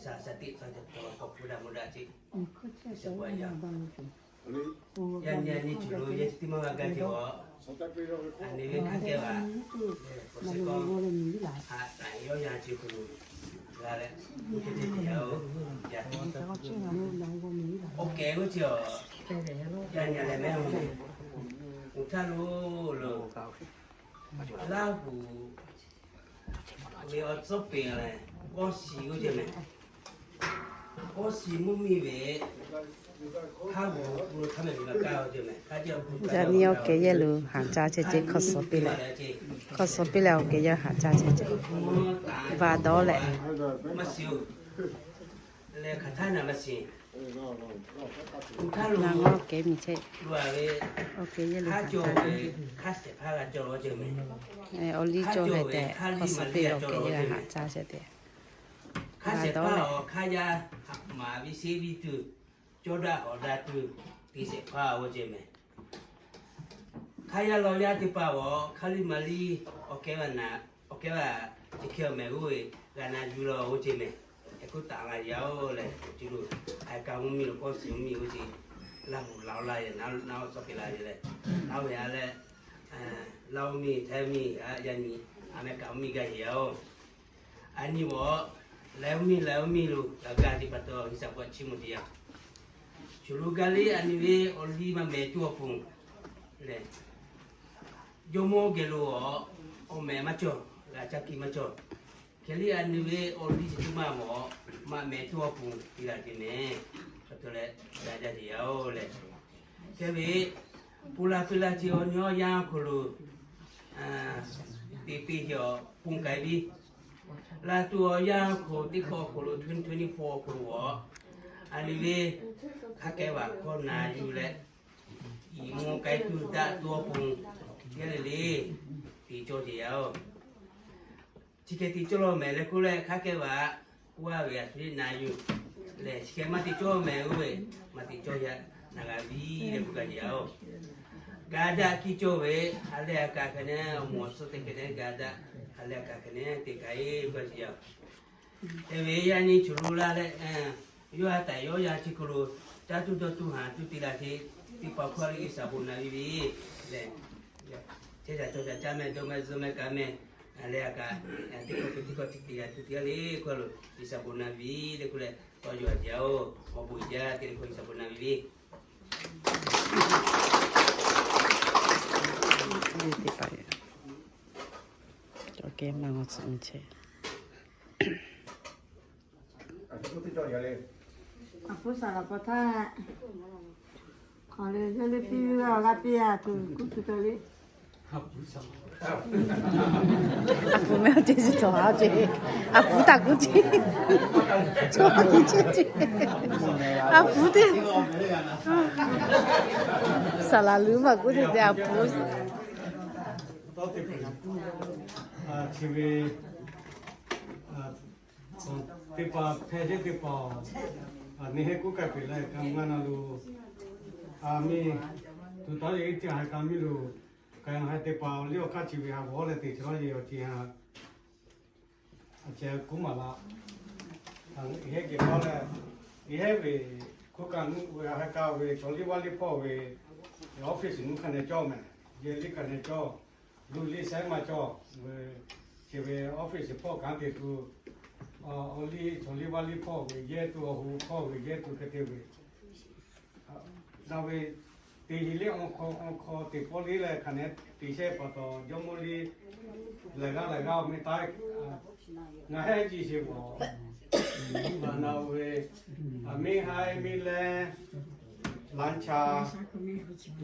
Shaˍ shaˍ tiˆ tcuh ceh tawˍ k'awꞈ hpu daꞈ mvuh daꞈ ce. Yaˇ nyi a nyi tuˬ lo yehˬ teˇ maˇ g'a gaˇ ce a. A nyi ve hk'a kehˬ vaꞈ k'awꞈ sheh k'aw haꞈ taˍ yawˇ yan ce hk'aw lo g'a leh, oˇ kehˬ teˇ hpaˍ yaˇ oˬ, yaꞈ awˬ kehˬ oˇ ce a, yaˇ nyi a leh mehˉ oˬ ve, uˬ htaˇ lo lo Laˇ huˍ ve awˬ tcuhˉ peˬ lehˬ, k'awˇ shiˍ g'uˇ ceh mehˍ. K'awˇ shiˍ mvuhˇ miˬ ve, haˉ g'uˬ lo htaˇ mehˍ ve ma kaˇ g'uˇ ceh mehˍ. Yaꞈ nyi awˬ kehˬ yehˬ lo haꞈ caˇ chehˇ ce hkawˇ suh piˇ leh, hkawˇ suh piˇ leh awˬ kehˬ yehˬ haꞈ caˇ chehˇ ce. Vaꞈ dawˉ leh, maˇ shiˍ oˬ, leh hk'aˬ htaˇ naˬ maˇ shiˍ. Ngaˬ ngaw kehˬ miˬ chehˇ. Awˬ kehˬ yehˬ lo haꞈ caˇ, hk'aˇ shehˍ hpaˇ g'a cawˬ lo ceh mehˍ. Awˬ liˇ cawˬ hk'e tehꞈ hk'awˇ suh piˇ leh awˬ kehˬ yehˬ lo haꞈ caˇ chehˇ tehꞈ. Hk'aˇ shehˍ hpaˇ awˬ hk'aˇ yaˇ haꞈ maˍ ve sheˉ viˇ tuˬ, cawˇ daꞈ hawˍ daꞈ tuˬ, te shehˍ hpaˇ g'uˇ ceh mehˍ. Hk'aˇ yaˇ law yaˇ teˇ hpaˍ awˬ hk'aˇ liˇ maˍ liˇ awˬ kehˉ vaꞈ naˍ, awˬ kehˉ vaꞈ chi hk'e awˬ mehˍ g'uˇ ve g'a na yuˬ la g'uˇ ceh mehˍ. Hk'e kuˉ taˍ la yaˇ oˬ leh, chi lo a kaꞈ mvuhˇ miˬ lo k'awˇ shiˍ mvuhˇ miˬ g'uˇ ceh, Laˇ huˍ la oˬ la yehˬ na awˬ tcuhˉ kehˬ la yehˬ leh, Laˇ huˍ yaˇ leh, Laˇ huˍ miˬ, Htaiˇ miˬ, yaˇ nyi, Aˍmeˍriˆkaˍ mvuhˇ miˬ gaˇ yehˬ yaˇ oˬ. A nyi awˬ leh mvuhˇ miˬ leh mvuhˇ miˬ lo g'a gaˇ teˇ pa taw, G'uiˬsha bon chiˇ mvuh teˇ yanˇ, shuˍ lo gaˇ liˇ a nyi ve awˬ liˇ maˇ mehˍ tuˬ awˬ pon lehˬ, jawˇmawˇ geh lo awˬ mehˍ maˇ cawˬ, g'a caˇ kiˇ maˇ cawˬ. Hk'e liˇ a nyi ve awˬ liˇ chi teˇ maˇ mawˬ, maˇ mehˍ tuˬ awˬ pon te la te mehˍ. Hk'e te leh, g'a jaˇ teˇ yanˇ oˬ leh, hk'e ve, pon la piˇ la ce awˬ nyi awˬ yanˇ hk'aw lo te piˇ ce awˬ pon k'ai piˇ. Laˇ tuˬ awˬ yanˇ hk'aw teˇ hkawˇ awˬ hk'aw lo twenty twenty-four awˬ hk'aw lo a, a nyi ve hk'aˇ kehˉ vaꞈ hkawˇ na yuˬ leh, iˍ mvuh k'ai tuˬ daꞈ tuˬ awˬ pon, yaˇ le le, te cawˇ ce yaˇ oˬ. Chi hk'e te cawˇ law mehˍ leh k'oˆ leh, hk'aˇ kehˉ vaꞈ k'oˆ a ve a shu na yuˬ lehˬ, chi hk'e maˇ te cawˇ mehˍ oˬ ve, maˇ te cawˇ yaˇ, na g'a viˉ leh k'oˆ gaˇ ce yaˇ oˬ. G'a daꞈ kiˇ cawˇ ve, a leh a kaꞈ hk'e ne, awˬ moˍ awˬ suhˉ te hk'e ne g'a daꞈ, a leh a kaꞈ hk'e ne te k'ai k'oˆ gaˇ ce yaˇ oˬ. Hk'e ve yaˇ nyi shuˍ lo la leh, yawˇ a taˍ yawˇ yaˇ chi hk'aw lo caˇ tuˬ dawˇ tuˬ haˍ tuˬ te la ce, teˇ hpaˍ hkawˇ le G'uiˬsha bon na ve ve lehˬ, chehˇ caˇ cawˇ caˇ caˇ mehˍ dawˇ mehˍ zuhꞈ mehˍ kaꞈ mehˍ, a leh a kaꞈ teˇ hkawˇ teˇ hkawˇ te g'a tuˬ te g'a le k'oˆ lo G'uiˬsha bon na ve le k'oˆ leh, tawˇ yaw a ce yaˇ oˬ, awˬ bon jaˇ te le hkawˇ G'uiˬsha bon na ve ve teˇ hpaˍ yoˬ. Cawˬ kehˉ maˇ ngawˬ tcuhˍ nyi chehˇ. A pu saˍ laˍ paˍ htaˇ, hk'aˬ le yawˇ le piˇ ve g'a piˇ a tuˬ kuˉ tuˬ taˍ le. A pu mehˆ ce shiˍ cawˬ a ce. A pu taˇ kuˉ ce. Cawˬ a ce ce. A pu teˇ, saˍ laˍ luˬ maˇ kuˉ te te a pu. Tawˇ teˇ hpaˍ, chi ve, teˇ hpaˍ hpehˇ chehˇ teˇ hpaˍ, neˇ hehˉ kuˉ k'ai peuˬ leh, ka maˇ na lo, a miˇ, tuˬ taˍ yeˬ iˉ tiꞈ haiˬ ka miˇ lo, ka ha teˇ hpaˍ liˇ awˬ hk'aˇ chi ve ha g'awˇ leh teꞈ chaw yeˬ awˬ ci ha, a ceh kuˉ maˍ la. Hehˉ geh paˇ leh, hehˉ ve, hk'oˆ kaꞈ nuˆ ve, a heh ka ve, chaw liˇ vaˇ liˇ hpawˇ ve, office nuˆ hk'a neh cawˇ mehˍ, yehˬ liˇ hk'a neh cawˇ, luˬ liˇ sehˉ maˇ cawˇ ve, chi ve office hpawˇ kanˉ te tuˬ, awˬ liˇ chaw liˇ vaˇ liˇ hpawˇ ve yehˇ tuˬ, awˬ hoꞈ hpawˇ ve yehˇ tuˬ hk'e te ve, na ve, teˇ hinˉ liˇ awˬ hk'aw awˬ hk'aw teˇ pawˆ liˇ leh hk'a neh te shehˆ pa taw, jawˇmawˇ liˇ lehˬ g'aˇ lehˬ g'aˇ awˬ meh taˉ, ngaˬ hehˉ ji sheˍ bawˬ, na ve, a miˇ haiˉ miˇ leh, laꞈ cha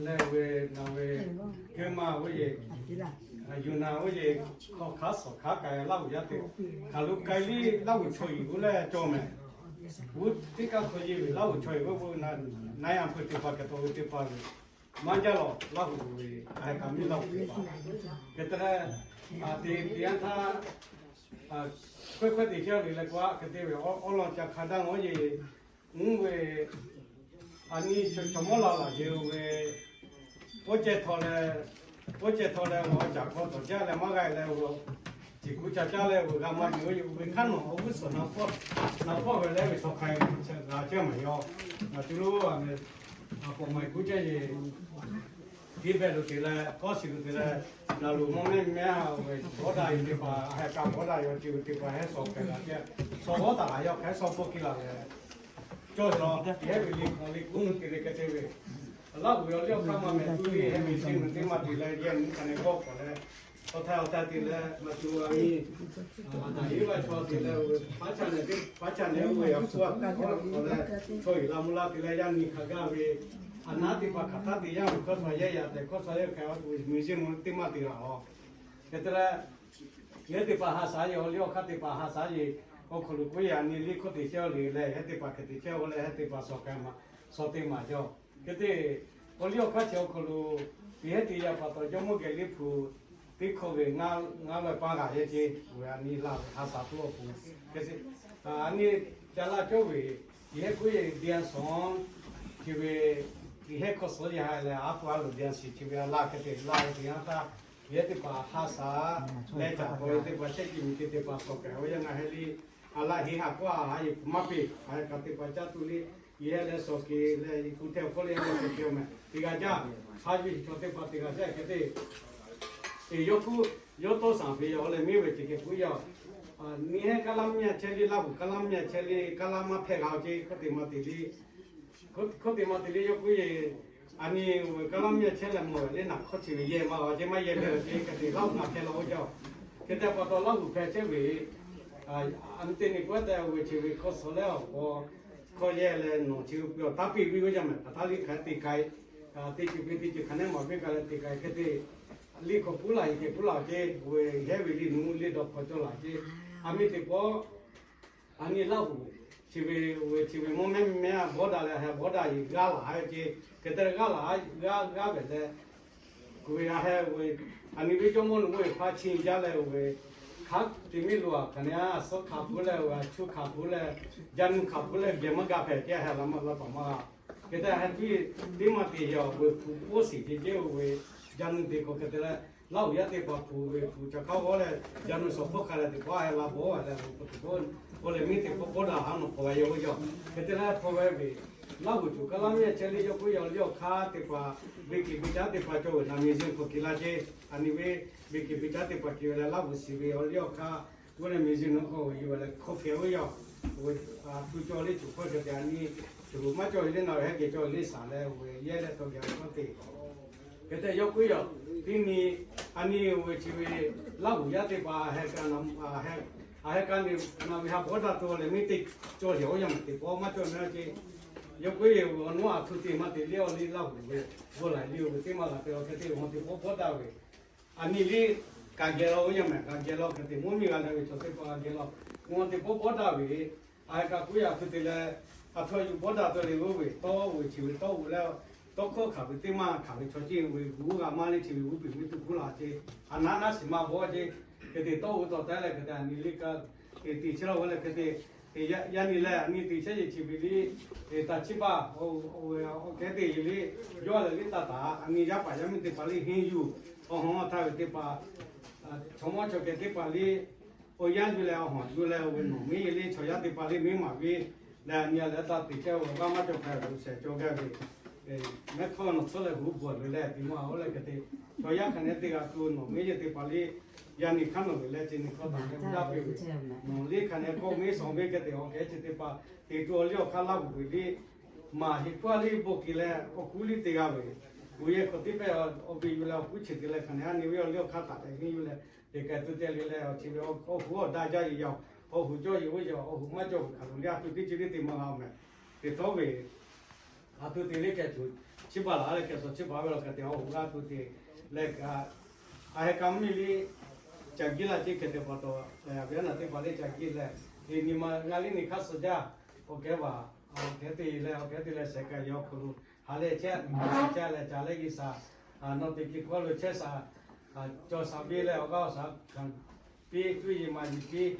leh ve, na ve, keu ma oˇ yeˬ, yuˬ na oˇ yeˬ, hk'aw hk'aˉ suhˍ hk'aˉ k'ai Laˇ huˍ yaˇ te, hk'aˬ lo k'ai liˇ Laˇ huˍ chaw yiˍ g'uˇ leh cawˇ mehˍ. G'uˇ teˇ kaˇ hk'aw yeˬ ve Laˇ huˍ chaw yiˍ g'uˇ k'o, na yaˇ hpu teˇ hpaˍ kaꞈ taw ve teˇ hpaˍ ve, maˇ jaˇ lawˬ Laˇ huˍ ve, a heh ka miˇ Laˇ huˍ teˇ hpaˍ. Hk'e te leh, te te yanˇ htaˇ, hkawehˇ hkawehˇ te chehˇ ve leh k'o, hk'e te ve awˬ lawn ca hk'a daˇ oˇ yeˬ, mvuhˇ ve, a nyi chaw mawˇ la laˬ jeˬ ve, oˇ ceh htaw leh, oˇ ceh htaw leh, awˬ caˍ hk'aw tawˍ jaˇ leh maˇ g'a leh, Chi kuˇ ca caˇ leh veuꞈ g'a maˇ ve, oˇ ve hk'aˇ nawˬ awˬ g'uˇ suhˍ na hpawˇ, na hpawˇ ve leh ve shawˍ hk'ai g'a chehˇ maˬ yaw. Ngaˬ cuˇ lo a ve, a k'awꞈ maˬ kuˇ caˇ ve, Tiˇ Behˆ lo te leh, Kawˇ shiˍ lo te leh, naˬ loˍ mawˇ mehˆ mehˆ a ve, bawˇ daꞈ ve teˇ hpaˍ, a heh ka bawˇ daꞈ yaw ce ve teˇ hpaˍ heh shawˍ hk'ai g'a chehˇ. Shawˍ bawˇ taˍ a yaw hk'e shawˍ bawˇ kiˇ la leh, cawˇ ve law, yehˇ ve liꞈ hk'awꞈ liꞈ kuˉ mvuh te leh hk'e te ve, Laˇ huˍ yaw liˇ awˬ hk'aˇ maˇ mehˍ tuˬ ve, yehˇ ve chi mvuh teˇ maˇ te leh, yehˇ nyi hk'a neh gawˇ k'awꞈ leh, awˬ htaiˍ awˬ htaiˍ te leh, maˇ tuˬ a nyi, a taˍ yehˇ vaˇ chaw te leh, paˉ ca nehˬ teˇ paˉ ca nehˬ oˇ ve awˬ hk'aˇ k'awꞈ leh, chaw yuˬ la mvuh la te leh, yaˇ nyi hk'a gaˇ ve, a naˉ teˇ hpaˍ hk'aˬ htaˇ te yaˇ ve hkawˇ sha yehˇ yaꞈ tehꞈ hkawˇ sha yehˇ hk'e a ve, mvuh ziˇ mvuh teˇ maˇ te la a. Hk'e te leh, yehˇ teˇ hpaˍ ha shaˍ yeˬ, awˬ liˇ awˬ hk'aˇ teˇ hpaˍ ha shaˍ yeˬ, awˬ hk'aw lo k'oˆ yaꞈ nyi liˇ hkawˇ te chehˇ le leh, yehˇ teˇ hpaˍ hk'e te chehˇ a leh, yehˇ teˇ hpaˍ shawˍ hk'ai ma shawˍ te maˍ jaˇ. Hk'e te, awˬ liˇ awˬ hk'aˇ chi awˬ hk'aw lo, yehˇ teˇ yaˇ pa taw Jawˇmawˇ geh liˇ hpu teˇ hkawˇ ve ngaˇ, ngaˇ laweh paˇ g'aꞈ yehˇ ce, a nyi la ve ha shaˍ hpu awˬ pon. Hk'e te, a nyi ca laˇ cawˇ ve, yehˇ k'oˆ yehˇ diˇ a shawˍ, chi ve, yehˇ hkawˇ suhˉ yaˇ ha leh a hpu a loˍ diˇ a shiˍ chi ve a laˇ hk'e te laˇ ve teˇ yanˇ htaˇ, yehˇ teˇ hpaˍ ha shaˍ leh caꞈ k'awꞈ ve teˇ hpaˍ chehˇ ce miˬ te teˇ hpaˍ shawˍ kaꞈ oˇ yaˇ ngaˬ heh liˇ, a laˇ heˆ ha k'oˆ a ha yeˬ maˇ peꞈ, ha kaꞈ teˇ hpaˍ caˇ tuˬ liˇ, yehˇ leh shawˍ ke leh, kuˬ hteh awˬ hkawˇ leh yehˇ leh shawˍ ke awˬ meh teˇ g'aˇ jaˇ, ha ve shawˍ teˇ hpaˍ teˇ g'aˇ jaˇ hk'e te, te yawˇ hkuˇ yawˇ tawˇ shaˍ ve awˬ leh miˇ ve ce keh puiˉ yaˇ, nyi hehˉ kaˉ laˇ mvuhˇ miˬ chehˇ liˇ, Laˇ huˍ kaˉ laˇ mvuhˇ miˬ chehˇ liˇ, kaˉ laˇ maˇ hpehˇ g'a ce, hkawˇ te maˇ te liˇ, hkawˇ te maˇ te liˇ yawˇ k'oˆ yehˇ, a nyi kaˉ laˇ mvuhˇ miˬ chehˇ leh mawˬ ve le naˬ hkawˇ chi ve yehˇ maˇ g'a ce, maˇ yehˇ leh ce hk'e te Laˇ huˍ maˇ hpehˇ la oˇ jaˇ. Hk'e te pa taw Laˇ huˍ hpehˇ chehˇ ve, a nyi teˇ nyi k'oˆ te ve chi ve hkawˇ suhˉ leh awˬ k'o, hkawˇ yehˇ leh nawˬ chi ve pui awˬ taˇ piˇ ve oˇ yaˇ mehˍ hk'aˬ htaˇ liˇ hk'aˬ hk'e te k'ai, teˇ ceuˬ piˇ teˇ ceuˬ hk'aˬ neˉ maˍ piˇ k'ai leh te k'ai hk'e te, liˇ hkawꞈ puˉ laˬ yeˬ keh puˉ laˬ ce, ve yehˇ ve liˇ nuˇ liˇ dawˇ hk'aw cawˇ laˬ ce, a miˇ teˇ pawˆ a nyi Laˇ huˍ, chi ve, chi ve mawˇ mehˆ mehˆ a bawˇ daꞈ leh a heh bawˇ daꞈ yeˬ g'aˇ laˬ ve ce, hk'e te leh g'aˇ laˬ g'aˇ g'aˇ ve leh, kuˬ ve a heh ve, a nyi ve Jawˇmawˇ nuˬ ve hpaˇ chi jaˇ leh oˇ ve, hk'aˬ te miˇ lo a hk'aˬ neˉ a suhˉ hkanˍ puiˉ leh oˇ ve, a chu hkanˍ puiˉ leh, jaˇ nuˇ hkanˍ puiˉ leh geh maˇ ga hpehꞈ ce, a heh la maˇ la paˍ maˇ g'a. Hk'e te a heh tuˉ teˇ maˇ te yaw ve hpu k'oˆ shiˍ ce ce oˇ ve, jaˇ nuˇ te k'o hk'e te leh, Laˇ huˍ yaˇ teˇ hpaˍ hpu ve hpu ca hk'aˇ g'awˇ leh, jaˇ nuˇ shawˍ hpawˇ hk'a leh teˇ pawˆ a heh la bawˇ a leh, oˇ leh miˇ teˇ pawˆ bawˇ daꞈ ha nawˬ hpaw ve yaw ve yaw. Hk'e te leh hpaw ve ve, Laˇ huˍ tuˬ kaˉ laˇ mvuhˇ miˬ chehˇ liˇ yawˇ k'oˆ yaw liˇ awˬ hk'aˇ teˇ hpaˍ, beˬ keˬ beˬ caˉ teˇ hpaˍ cawˬ ve naˬ miˬ zuhꞈ hk'aw kiˬ la ce, a nyi ve, beˬ keˬ beˬ caˉ teˇ hpaˍ kiˬ ve leh Laˇ huˍ shiˍ ve awˬ liˇ awˬ hk'aˇ, g'uˇ leh miˬ zuhꞈ nawˬ k'o ve yuˬ ve leh hkawˇ hpehꞈ ve yaw. Oˇ ve, a hpu cawˇ liˇ tuˬ hkawˇ hk'e te a nyi, tuˬ maˇ cawˬ ve liˇ naˬ ve heh geh cawˬ ve liˇ shaˍ leh oˇ ve yehˇ leh tawˇ geh ve hkawˇ te Hk'e te yawˇ k'oˆ yaw, teˇ nyi, a nyi oˇ ve chi ve, Laˇ huˍ yaˇ teˇ hpaˍ, a heh ka nyi, naˬ ve ha bawˇ daꞈ tuˬ leh miˇ teˇ cawˇ yehˬ oˇ yaˇ mehˍ teˇ pawˆ maˇ cawˇ mehˍ ce. Yawˇ k'oˆ yehˬ, awˬ nawˉ a htu te maˇ te liˇ awˬ liˇ Laˇ huˍ ve, g'awˇ laˬ liˇ oˇ ve teˇ maˇ g'a te awˬ hk'e te awˬ teˇ pawˆ bawˇ daꞈ ve, a nyi liˇ kaꞈ geh law oˇ yaˇ mehˍ kaꞈ geh law hk'e te mvuhˇ miˬ g'a leh ve chaw teˇ hpaˍ g'a geh law, awˬ teˇ pawˆ bawˇ daꞈ ve, a heh ka k'oˆ yaw a htu te leh, a htu a yuˬ bawˇ daꞈ tuˬ leh g'oˇ ve tawˇ oˇ ve chi ve tawˇ oˇ leh, tawˇ hkawˇ hkanˍ ve teˇ maˇ hkanˍ ve chaw ceˇ ve g'uˇ g'a maˇ liˇ chi ve g'uˇ piˬ miˇ tuˬ k'oˆ laˬ ce, a naˉ naˉ shiˍ maˇ bawˇ ce, hk'e te tawˇ oˇ taw taˉ leh hk'e te a nyi liˇ kaꞈ, te te chehˇ laˇ g'awˇ leh hk'e te, yaˇ nyi leh a nyi te chehˇ yeˬ chi ve liˇ, te taˇ chiˇ baˬ, oˇ ve awˬ kehˉ te yeˬ liˇ, yawˇ leh liˇ taˇ taˍ, a nyi yaˇ paˍ yaˇ miˇ teˇ hpaˍ liˇ henˇ yuˬ, awˬ hawˉ a htaˇ ve teˇ hpaˍ, chaw mawˇ chaw keh teˇ hpaˍ liˇ, oˇ yanˇ yuˬ leh awˬ hawˉ yuˬ leh oˇ ve nawˬ miˇ yeˬ liˇ chaw yaˇ teˇ hpaˍ liˇ miˇ maˍ ve, leh a nyi a leh taˇ te chehˇ ve awˬ g'aˇ maˇ cawˬ hk'a ve awˬ shehˍ cawˬ gaˇ ve, mehˉ hk'awˇ nawˬ tcuhˉ leh g'uˇ bvuhꞈ ve leh te maˇ oˇ leh hk'e te, chaw yaˇ hk'aˬ neˉ teˇ g'aˇ tuˬ nawˬ miˇ yeˬ teˇ hpaˍ liˇ, yaˇ nyi hk'aˇ nawˬ ve leh chi nyi hk'awˇ taˍ leh g'uˇ daꞈ piˇ ve, nawˬ liˇ hk'aˬ neˉ k'awꞈ miˇ shawˍ ve hk'e te awˬ kehˉ chi teˇ hpaˍ, te tuˬ awˬ liˇ awˬ hk'aˇ Laˇ huˍ ve liˇ, maˬ heˍ hpuˇ a liˇ bon kiˬ leh awˬ kuˉ liˇ te g'a ve, g'uˇ yehˬ hk'awꞈ teˇ pehˇ awˬ ve yuˬ leh awˬ kuˉ chi te leh hk'aˬ neˉ a nyi ve awˬ liˇ awˬ hk'aˇ taˍ leh henˇ yuˬ leh, te k'ai tuˬ te le leh awˬ chi ve awˬ huˍ awˬ daꞈ jaˇ yeˬ yaw, awˬ huˍ cawˇ yeˬ oˇ yaw, awˬ huˍ maˇ cawˬ ve hk'aˬ lo liˇ a tuˬ teˇ ceuˬ liˇ te maˇ g'a mehˍ, te htawˇ ve, a tuˬ te liˇ keh tuˬ, chiˇ baˬ laˬ leh keh suh chiˇ baˬ ve law keh te awˬ huˍ g'a tuˬ te leh kaꞈ, a heh ka mvuhˇ miˬ liˇ, ca giˇ laˇ ce hk'e te pa taw, a ve a naˬ teˇ hpaˍ liˇ ca giˇ leh, te nyi ma g'a liˇ nyi hk'aˇ suh jaˇ, awˬ kehˉ vaˬ, awˬ kehˉ te leh awˬ kehˉ te leh shehˍ kaꞈ yaw hk'aw lo, ha leh chehˇ, chehˇ leh ca leh yeˬ shaˍ, nawˬ te ki hk'aw lo chehˇ shaˍ, cawˬ shaˍ piˇ leh awˬ g'aˇ awˬ shaˍ hkanˍ piˇ, cuˇ yiˍ maˍ yiˍ piˇ,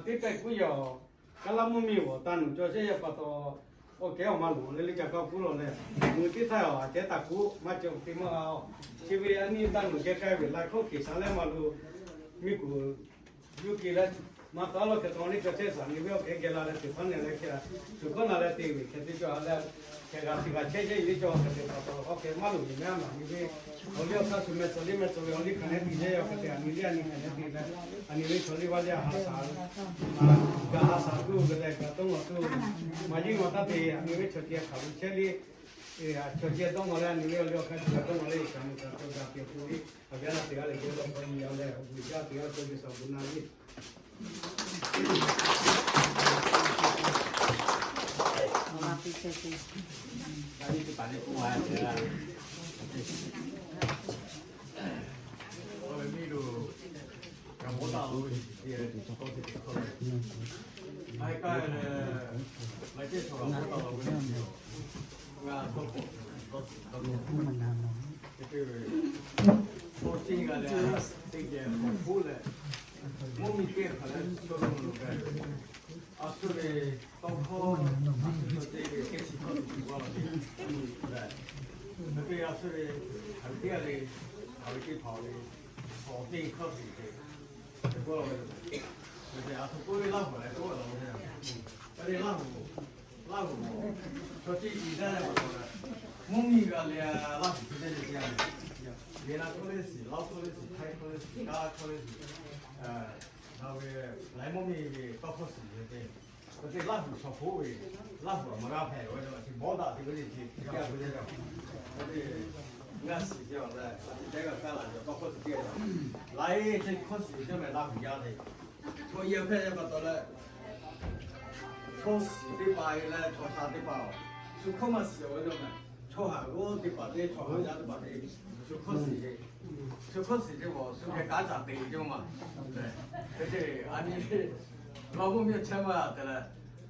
teˇ pehˇ kuˉ yaw, kaˉ laˇ mvuhˇ miˬ awˬ taˇ nuˬ cawˬ chehˇ yaˇ pa taw, awˬ kehˉ awˬ ma luˬ leh liˇ ca kaˇ kuˉ law leh, mvuhˇ teˇ htaˇ awˬ a cehˉ taˍ kuˉ maˇ cawˬ te maˇ g'a. Chi ve a nyi taˇ nuˬ ceh k'ai ve la hkawˇ hkiˬ shaˍ leh maˇ lo, miˬ kuˬ Yuˇ ke leh, maˇ taˍ lawˇ hk'e taw liˇ ka chehˇ saˍ nyi ve awˬ hk'e geh la leh teꞈ hpaˇ nehˬ leh hk'e, shuˍ hkawˇ na leh te ve hk'e te cawˬ a leh, hk'e g'a te g'a chehˇ chehˇ ve teˇ cawˬ hk'e te pa taw, awˬ hk'e maˇ loˍ ve maˇ maˍ nyi ve, awˬ liˇ awˬ hk'aˇ shuˍ meh tcuh liˇ meh tcuh ve awˬ liˇ hk'aˬ nehˉ te chehˇ ve awˬ hk'e te, a nyi liˇ a nyi hk'aˬ nehˉ te leh, a nyi ve chaw liˇ vaˇ liˇ a ha shaˍ, gaˬ ha shaˍ tuˬ ve leh gaˬ tawˇ ngaˬ tuˬ, maˇ yeˇ maˇ taˇ te, a nyi ve chaw ceh hk'aˬ ve chehˇ liˇ, chaw ceh dawˇ ngaˬ leh a nyi ve awˬ liˇ awˬ hk'aˇ shuˍ g'a dawˇ ngaˬ leh, kaꞈ mvuhˇ kaꞈ tawˇ gaˬ piˇ tuˬ liˇ, a gaˬ na te g'a leh geh dawˇ hk'aw nyi a leh, awˬ g'uiˬ jaˇ te g'a tawˇ ve shaˍ bon na liˇ. Mvuhˇ miˬ teˇ hpaˍ leh chaw lo lo gaˬ, a shu ve tawˇ hkawˇ, a shu ve teˇ hkawˇ chi hkawˇ tuˬ tuˬ g'a la ve, a shu ve, a shu ve, a ve teˇ g'aˇ le, a ve teˇ hpaˍ ve, awˬ teˇ hkawˇ tuˬ tuˬ, teˇ hkawˇ la ve, a shu k'oˆ ve Laˇ huˍ leh k'oˆ la ve, a ve Laˇ huˍ, Laˇ huˍ, chaw teˇ g'aˇ le, mvuhˇ miˬ g'a le, Laˇ huˍ teˇ g'aˇ le, Vietnam hkawˇ le shiˍ, Laoˇ hkawˇ le shiˍ, Htaiˇ hkawˇ le shiˍ, Kaˇ hkawˇ le shiˍ, ngaˬ ve laiˉ mvuhˇ miˬ ve tawˇ hkawˇ shiˍ ve te, hk'e te Laˇ huˍ chaw hk'oˆ ve, Laˇ huˍ a maˇ g'a hpehꞈ ve, chi bawˇ daꞈ te ve le, chi g'a ve le, hk'e te ngaˬ shiˍ ve awˬ leh, a chi teˇ g'aˇ kaˇ la ve tawˇ hkawˇ shiˍ te, laiˉ chi hkawˇ shiˍ ve teˇ meh Laˇ huˍ yaˇ le, chaw yaˇ hpehꞈ ve pa taw leh, chaw shiˍ teˇ hpaˍ ve leh chaw sha teˇ hpaˍ, shu hkawˇ maˇ shiˍ ve le, chaw haˍ g'awˇ teˇ hpaˍ te, chaw haˍ yaˇ teˇ hpaˍ te, shu hkawˇ shiˍ ve, shu hkawˇ shiˍ teˇ hpaˍ shu hk'e k'aˉ caˍ te ve teˇ maˇ, hk'e te a nyi, la mvuhˇ miˬ chehˇ maˇ te leh,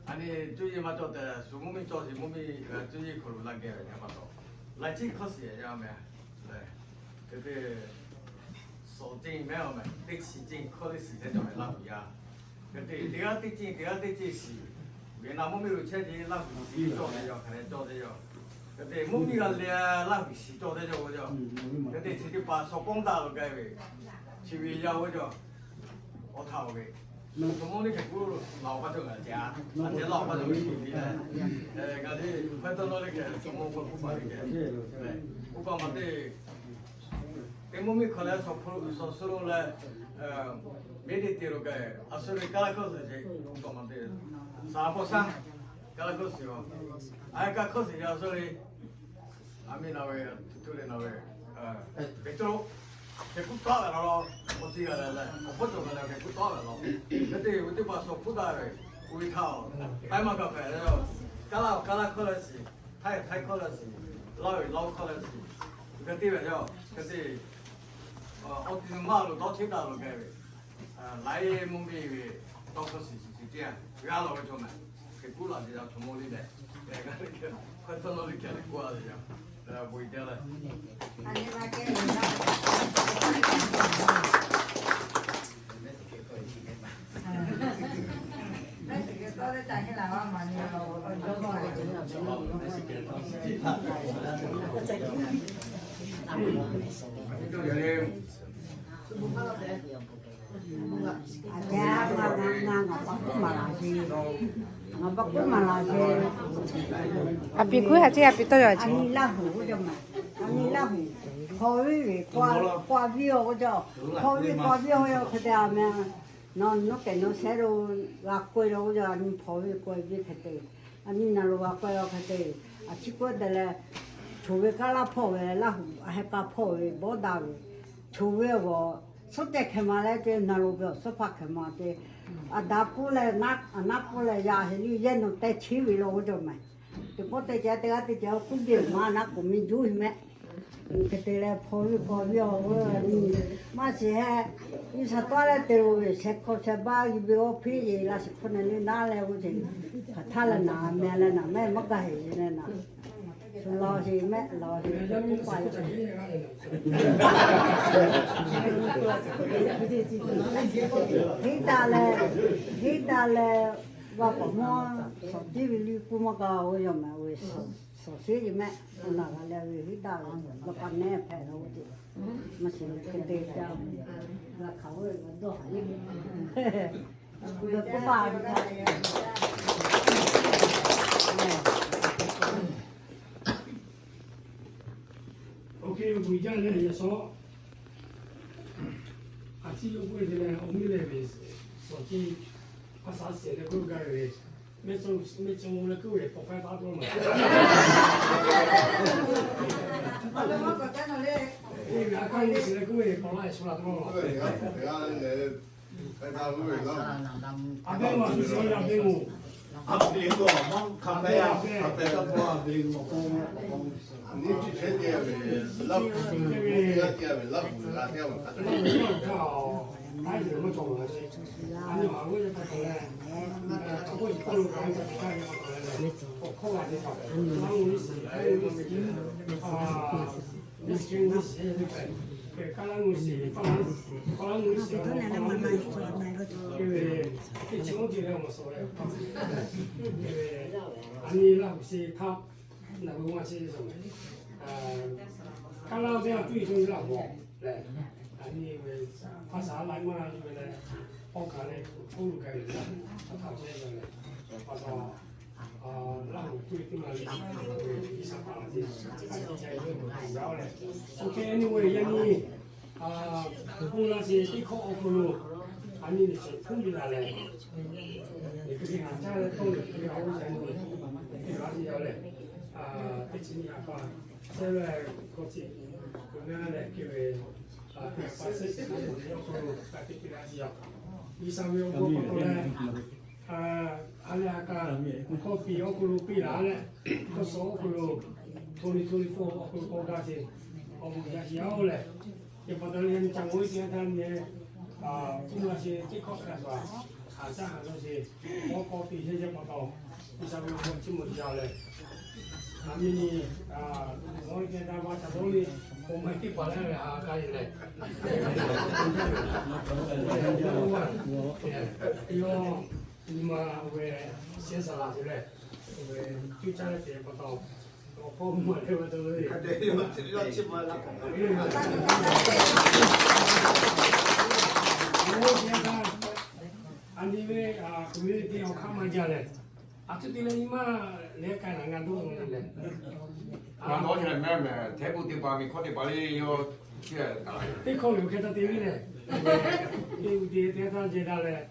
a nyi cuˇ yiˍ maˇ cawˬ tehꞈ, shu mvuhˇ miˬ cawˬ shiˍ mvuhˇ miˬ cuˇ yiˍ hk'aw lo laˇ geh ve pa taw, laiˉ chi hkawˇ shiˍ yaˇ meh, hk'e te Sawˍ ceˇ mehˉ awˬ meh, teˇ chi ceˇ hkawˇ teˇ shiˍ teˇ cawˬ ve Laˇ huˍ yaˇ. Hk'e te teˇ g'aˇ teˇ ceˇ, teˇ g'aˇ teˇ ceˇ shiˍ, Vietnam mvuhˇ miˬ lo chehˇ ve Laˇ huˍ shiˍ cawˬ teˇ yaˇ, hk'aˬ hk'e cawˬ teˇ yaˇ. Hk'e te mvuhˇ miˬ g'a le Laˇ huˍ shiˍ cawˬ teˇ cawˬ ve yaˇ. Hk'e te chi teˇ hpaˍ sawˍ k'awˇ daꞈ lo gaˬ ve, chi ve yaˇ oˇ cawˬ, awˬ htaꞈ ve, chaw mawˇ teˇ hkeh kuˉ laˬ awˬ pa cawˬ gaˬ ce a, a ce laˬ awˬ pa cawˬ ve shiˍ ve leh, g'a le, hk'e te nawˬ le hkeh chaw mawˇ k'awꞈ kuˉ pa le hkeh, oˇ pa ma te Teˇ mvuhˇ miˬ hk'aw leh, sawˍ hpu, sawˍ suh lo leh, miˬ teˇ te lo k'ai, a suh ve Kaˇ laˇ hkawˇ suhˍ ce, awˬ ma te, saˍ laꞈ paw shaˉ, Kaˇ laˇ hkawˇ suhˍ a, a Kaˇ hkawˇ suhˍ a suh ve, a miˬ na ve, tuˬ tuˬ le na ve, Peˍtruˆ, hk'e kuˉ tawˆ la la, awˬ ti g'a leh leh, awˬ hpawˇ cawˬ ve leh hk'e kuˉ tawˆ la la, hk'e te ve teˇ hpaˍ sawˍ hpuˇ daꞈ ve, oˇ ve htaꞈ, taiˇ maˇ kaꞈ hpehꞈ le, Kaˇ laˇ, Kaˇ laˇ hkawˇ leh shiˍ, Htaiˇ, Htaiˇ hkawˇ leh shiˍ, Laˇ ve Laˇ hkawˇ leh shiˍ, hk'e te ve yaˇ, hk'e te, awˬ ti maˇ lo dawˇ chehˇ taˍ lo k'ai ve, laiˉ mvuhˇ miˬ ve tawˇ hkawˇ shiˍ shiˍ teˇ g'aˇ g'a la ve chaw meh, hk'e kuˉ la te yaˇ chaw mawˇ le leh, hk'e g'a le, hk'e tawˇ nawˇ le hkeh le kuˉ la te yaˇ, bon jaˇ leh Aˬ hpehꞈ ngaˬ, ngaˬ, ngaˬ pa k'oˆ maˍ laˬ sheˍ. Ngaˬ pa k'oˆ maˍ laˬ sheˍ. Aˬ piˍ kuˉ ha ce, aˬ piˍ tawˇ yaw ce. A nyi Laˇ huˍ k'oˆ jaw ma. A nyi Laˇ huˍ. Hpaw viˉ ve, paw viˉ awˬ k'oˆ jaw. Hpaw viˉ paw viˉ awˬ yaw hk'e te a meh. Nawˬ nawˉ kehˬ nawˉ shehˉ lo g'a k'oˆ ve k'oˆ jaw, a nyi hpaw viˉ k'oˆ ve hk'e te. A nyi naˬ lo g'a k'oˆ ve hk'e te. A chi k'oˆ te leh, choˬ ve Kaˇ laˇ hpawˇ ve Laˇ huˍ a heh k'a hpawˇ ve bawˇ daꞈ ve, choˬ ve awˬ suhˉ tehˬ hkeh ma leh te, naˬ lo ve awˬ suhˉ hpaˇ hkeh ma te. A daꞈ puˇ leh, a naˉ puˇ leh yaˇ heˍ liˇ yehˇ nawˬ tehˇ cheˉ ve la k'oˆ jaw meh. Teˇ pawˆ teˇ ceuˬ teˇ g'aˇ teˇ ceuˬ k'oˆ ve maˇ naˉ k'oˍ miˇ juˇ heˍ meh. Hk'e te leh hpaw viˉ paw viˉ awˬ, maˇ shiˍ heh, nyi sha tawˉ leh te lo ve sheh hkawˇ sheh baˆ g'i ve awˬ hpeˇ yeˬ la shiˍ hkawˇ na le naˉ leh oˇ ce, hk'aˬ htaˇ leh naˍ meh leh naˍ meh maˇ gaˬ heˍ yeˬ leh naˍ, shu law sheˍ meh law sheˍ, heˉ daꞈ leh, heˉ daꞈ leh, G'a k'awꞈ maˇ shawˍ tiˉ ve liˇ k'oˆ maˇ g'a-o, yawˇ maˬ ve shawˍ sheˉ ve mehˆ, naˬ g'a leh ve hiˉ daꞈ ve, g'a pa nehˉ hpehꞈ la-o ce. Maˇ shiˍ leh hk'e te ca, g'a hkanˍ ve g'a dawˇ haˍ le. G'a k'oˆ paˇ ve htaꞈ Oˇ hk'e ve bon jaˇ leh yaꞈ shawˉ, a ciˉ yawˇ k'oˆ ve te leh, awˬ miˇ leh ve shawˍ ceˇ, a shaˍ shehˍ leh k'oˆ gaˇ ve, mehˆ cawˇ leh k'oˆ ve, pawˬ hk'aˇ taˇ tawˇ laˇ. Eˇ ve a kaˇ lo shiˍ leh k'oˆ ve, pawˬ laˇ shu la tawˇ laˇ. A pehˉ g'aw shu shiˍ-o leh a pehˉ g'aw. A pehˉ g'aw maˇ hk'a pehˉ a, a pehˉ taˇ paw a pehˉ g'aw. Nyi chi chehˇ te ve, laˇ, laˇ te ve, laˇ, laˇ te ve, laˇ, laˇ, laˇ, Kaˇ laˇ teˇ g'aˇ tuˬ e cawˇ ve laˇ mawˬ lehˬ, a nyi ve hpa shaˍ la maˇ la ve leh, awˬ kaˍ leh k'oˆ lo k'ai ve lehˬ, a htaꞈ chehˇ ve lehˬ, pa taw, laˇ hoꞈ tuˬ e teˇ ma le, G'uiˬsha hpaˍ la teˇ g'aˇ ca e ve awˬ hk'aw lo gaˬ-o leh, oˇ hk'e nyi ve yaꞈ nyi K'oˆ laˇ sheˍ, teˇ hkawˇ awˬ hk'aw lo a nyi lehˬ shawˍ hpuˇ ve laˬ lehˬ, teˇ hkui teˇ haˍ caˇ leh tawˇ lehˬ, teˇ g'aˇ oˇ ca nyi, teˇ g'aˇ teˇ yaˇ lehˬ, teˇ chi nyi a pa, chehˇ ve k'awꞈ chi, k'o ngaˬ lehˬ ke ve, teˇ pa shehˉ chi awˬ hk'aw lo ka teˇ teˇ g'aˇ teˇ yaˇ, G'uiˬsha ve awˬ bon pa taw leh, ha lehˬ a kaꞈ, hkawˇ piˍ awˬ hk'aw lo piˇ laˬ leh, hkawˇ suh awˬ hk'aw lo, twenty twenty-four awˬ hk'aw lo k'awꞈ gaˬ sheˍ, awˬ bon yaꞈ sheˍ-oˬ lehˬ, yaꞈ pa taw leh yaꞈ nyi ca g'awˇ teˇ g'aˇ taˇ nyi, k'oˆ laˇ sheˍ, teˇ hkawˇ hk'a shuˍ, haˍ caˇ haˍ law sheˍ, awˬ k'awꞈ piˇ sheˍ yaꞈ pa taw, G'uiˬsha ve awˬ bon chiˇ mvuh yaˇ leh, a nyi nyi, g'awˇ teˇ g'aˇ taˇ maˇ ca dawˇ le, awˬ ma teˇ hpaˍ leh leh ha k'ai leh, yawˇ nyi ma ve shehˍ saˍ laꞈ te leh, ve cuˇ caˇ leh te pa taw, awˬ hpawˇ mvuhˇ maˬ leh ve taw le, a nyi ve community awˬ hk'aˇ maˇ jaˇ leh, a cuˇ te leh nyi ma leh k'ai laˬ ngaˬ dawˇ leh, a dawˇ leh mehˆ mehˍ hteˇ bon teˇ pa miˬ hkawˇ teˇ pa le yawˇ, teˇ hkawˇ yoˬ hk'e taˇ te ve leh, teˇ g'uˇ te teˇ g'aˇ taˇ jehˇ daꞈ leh,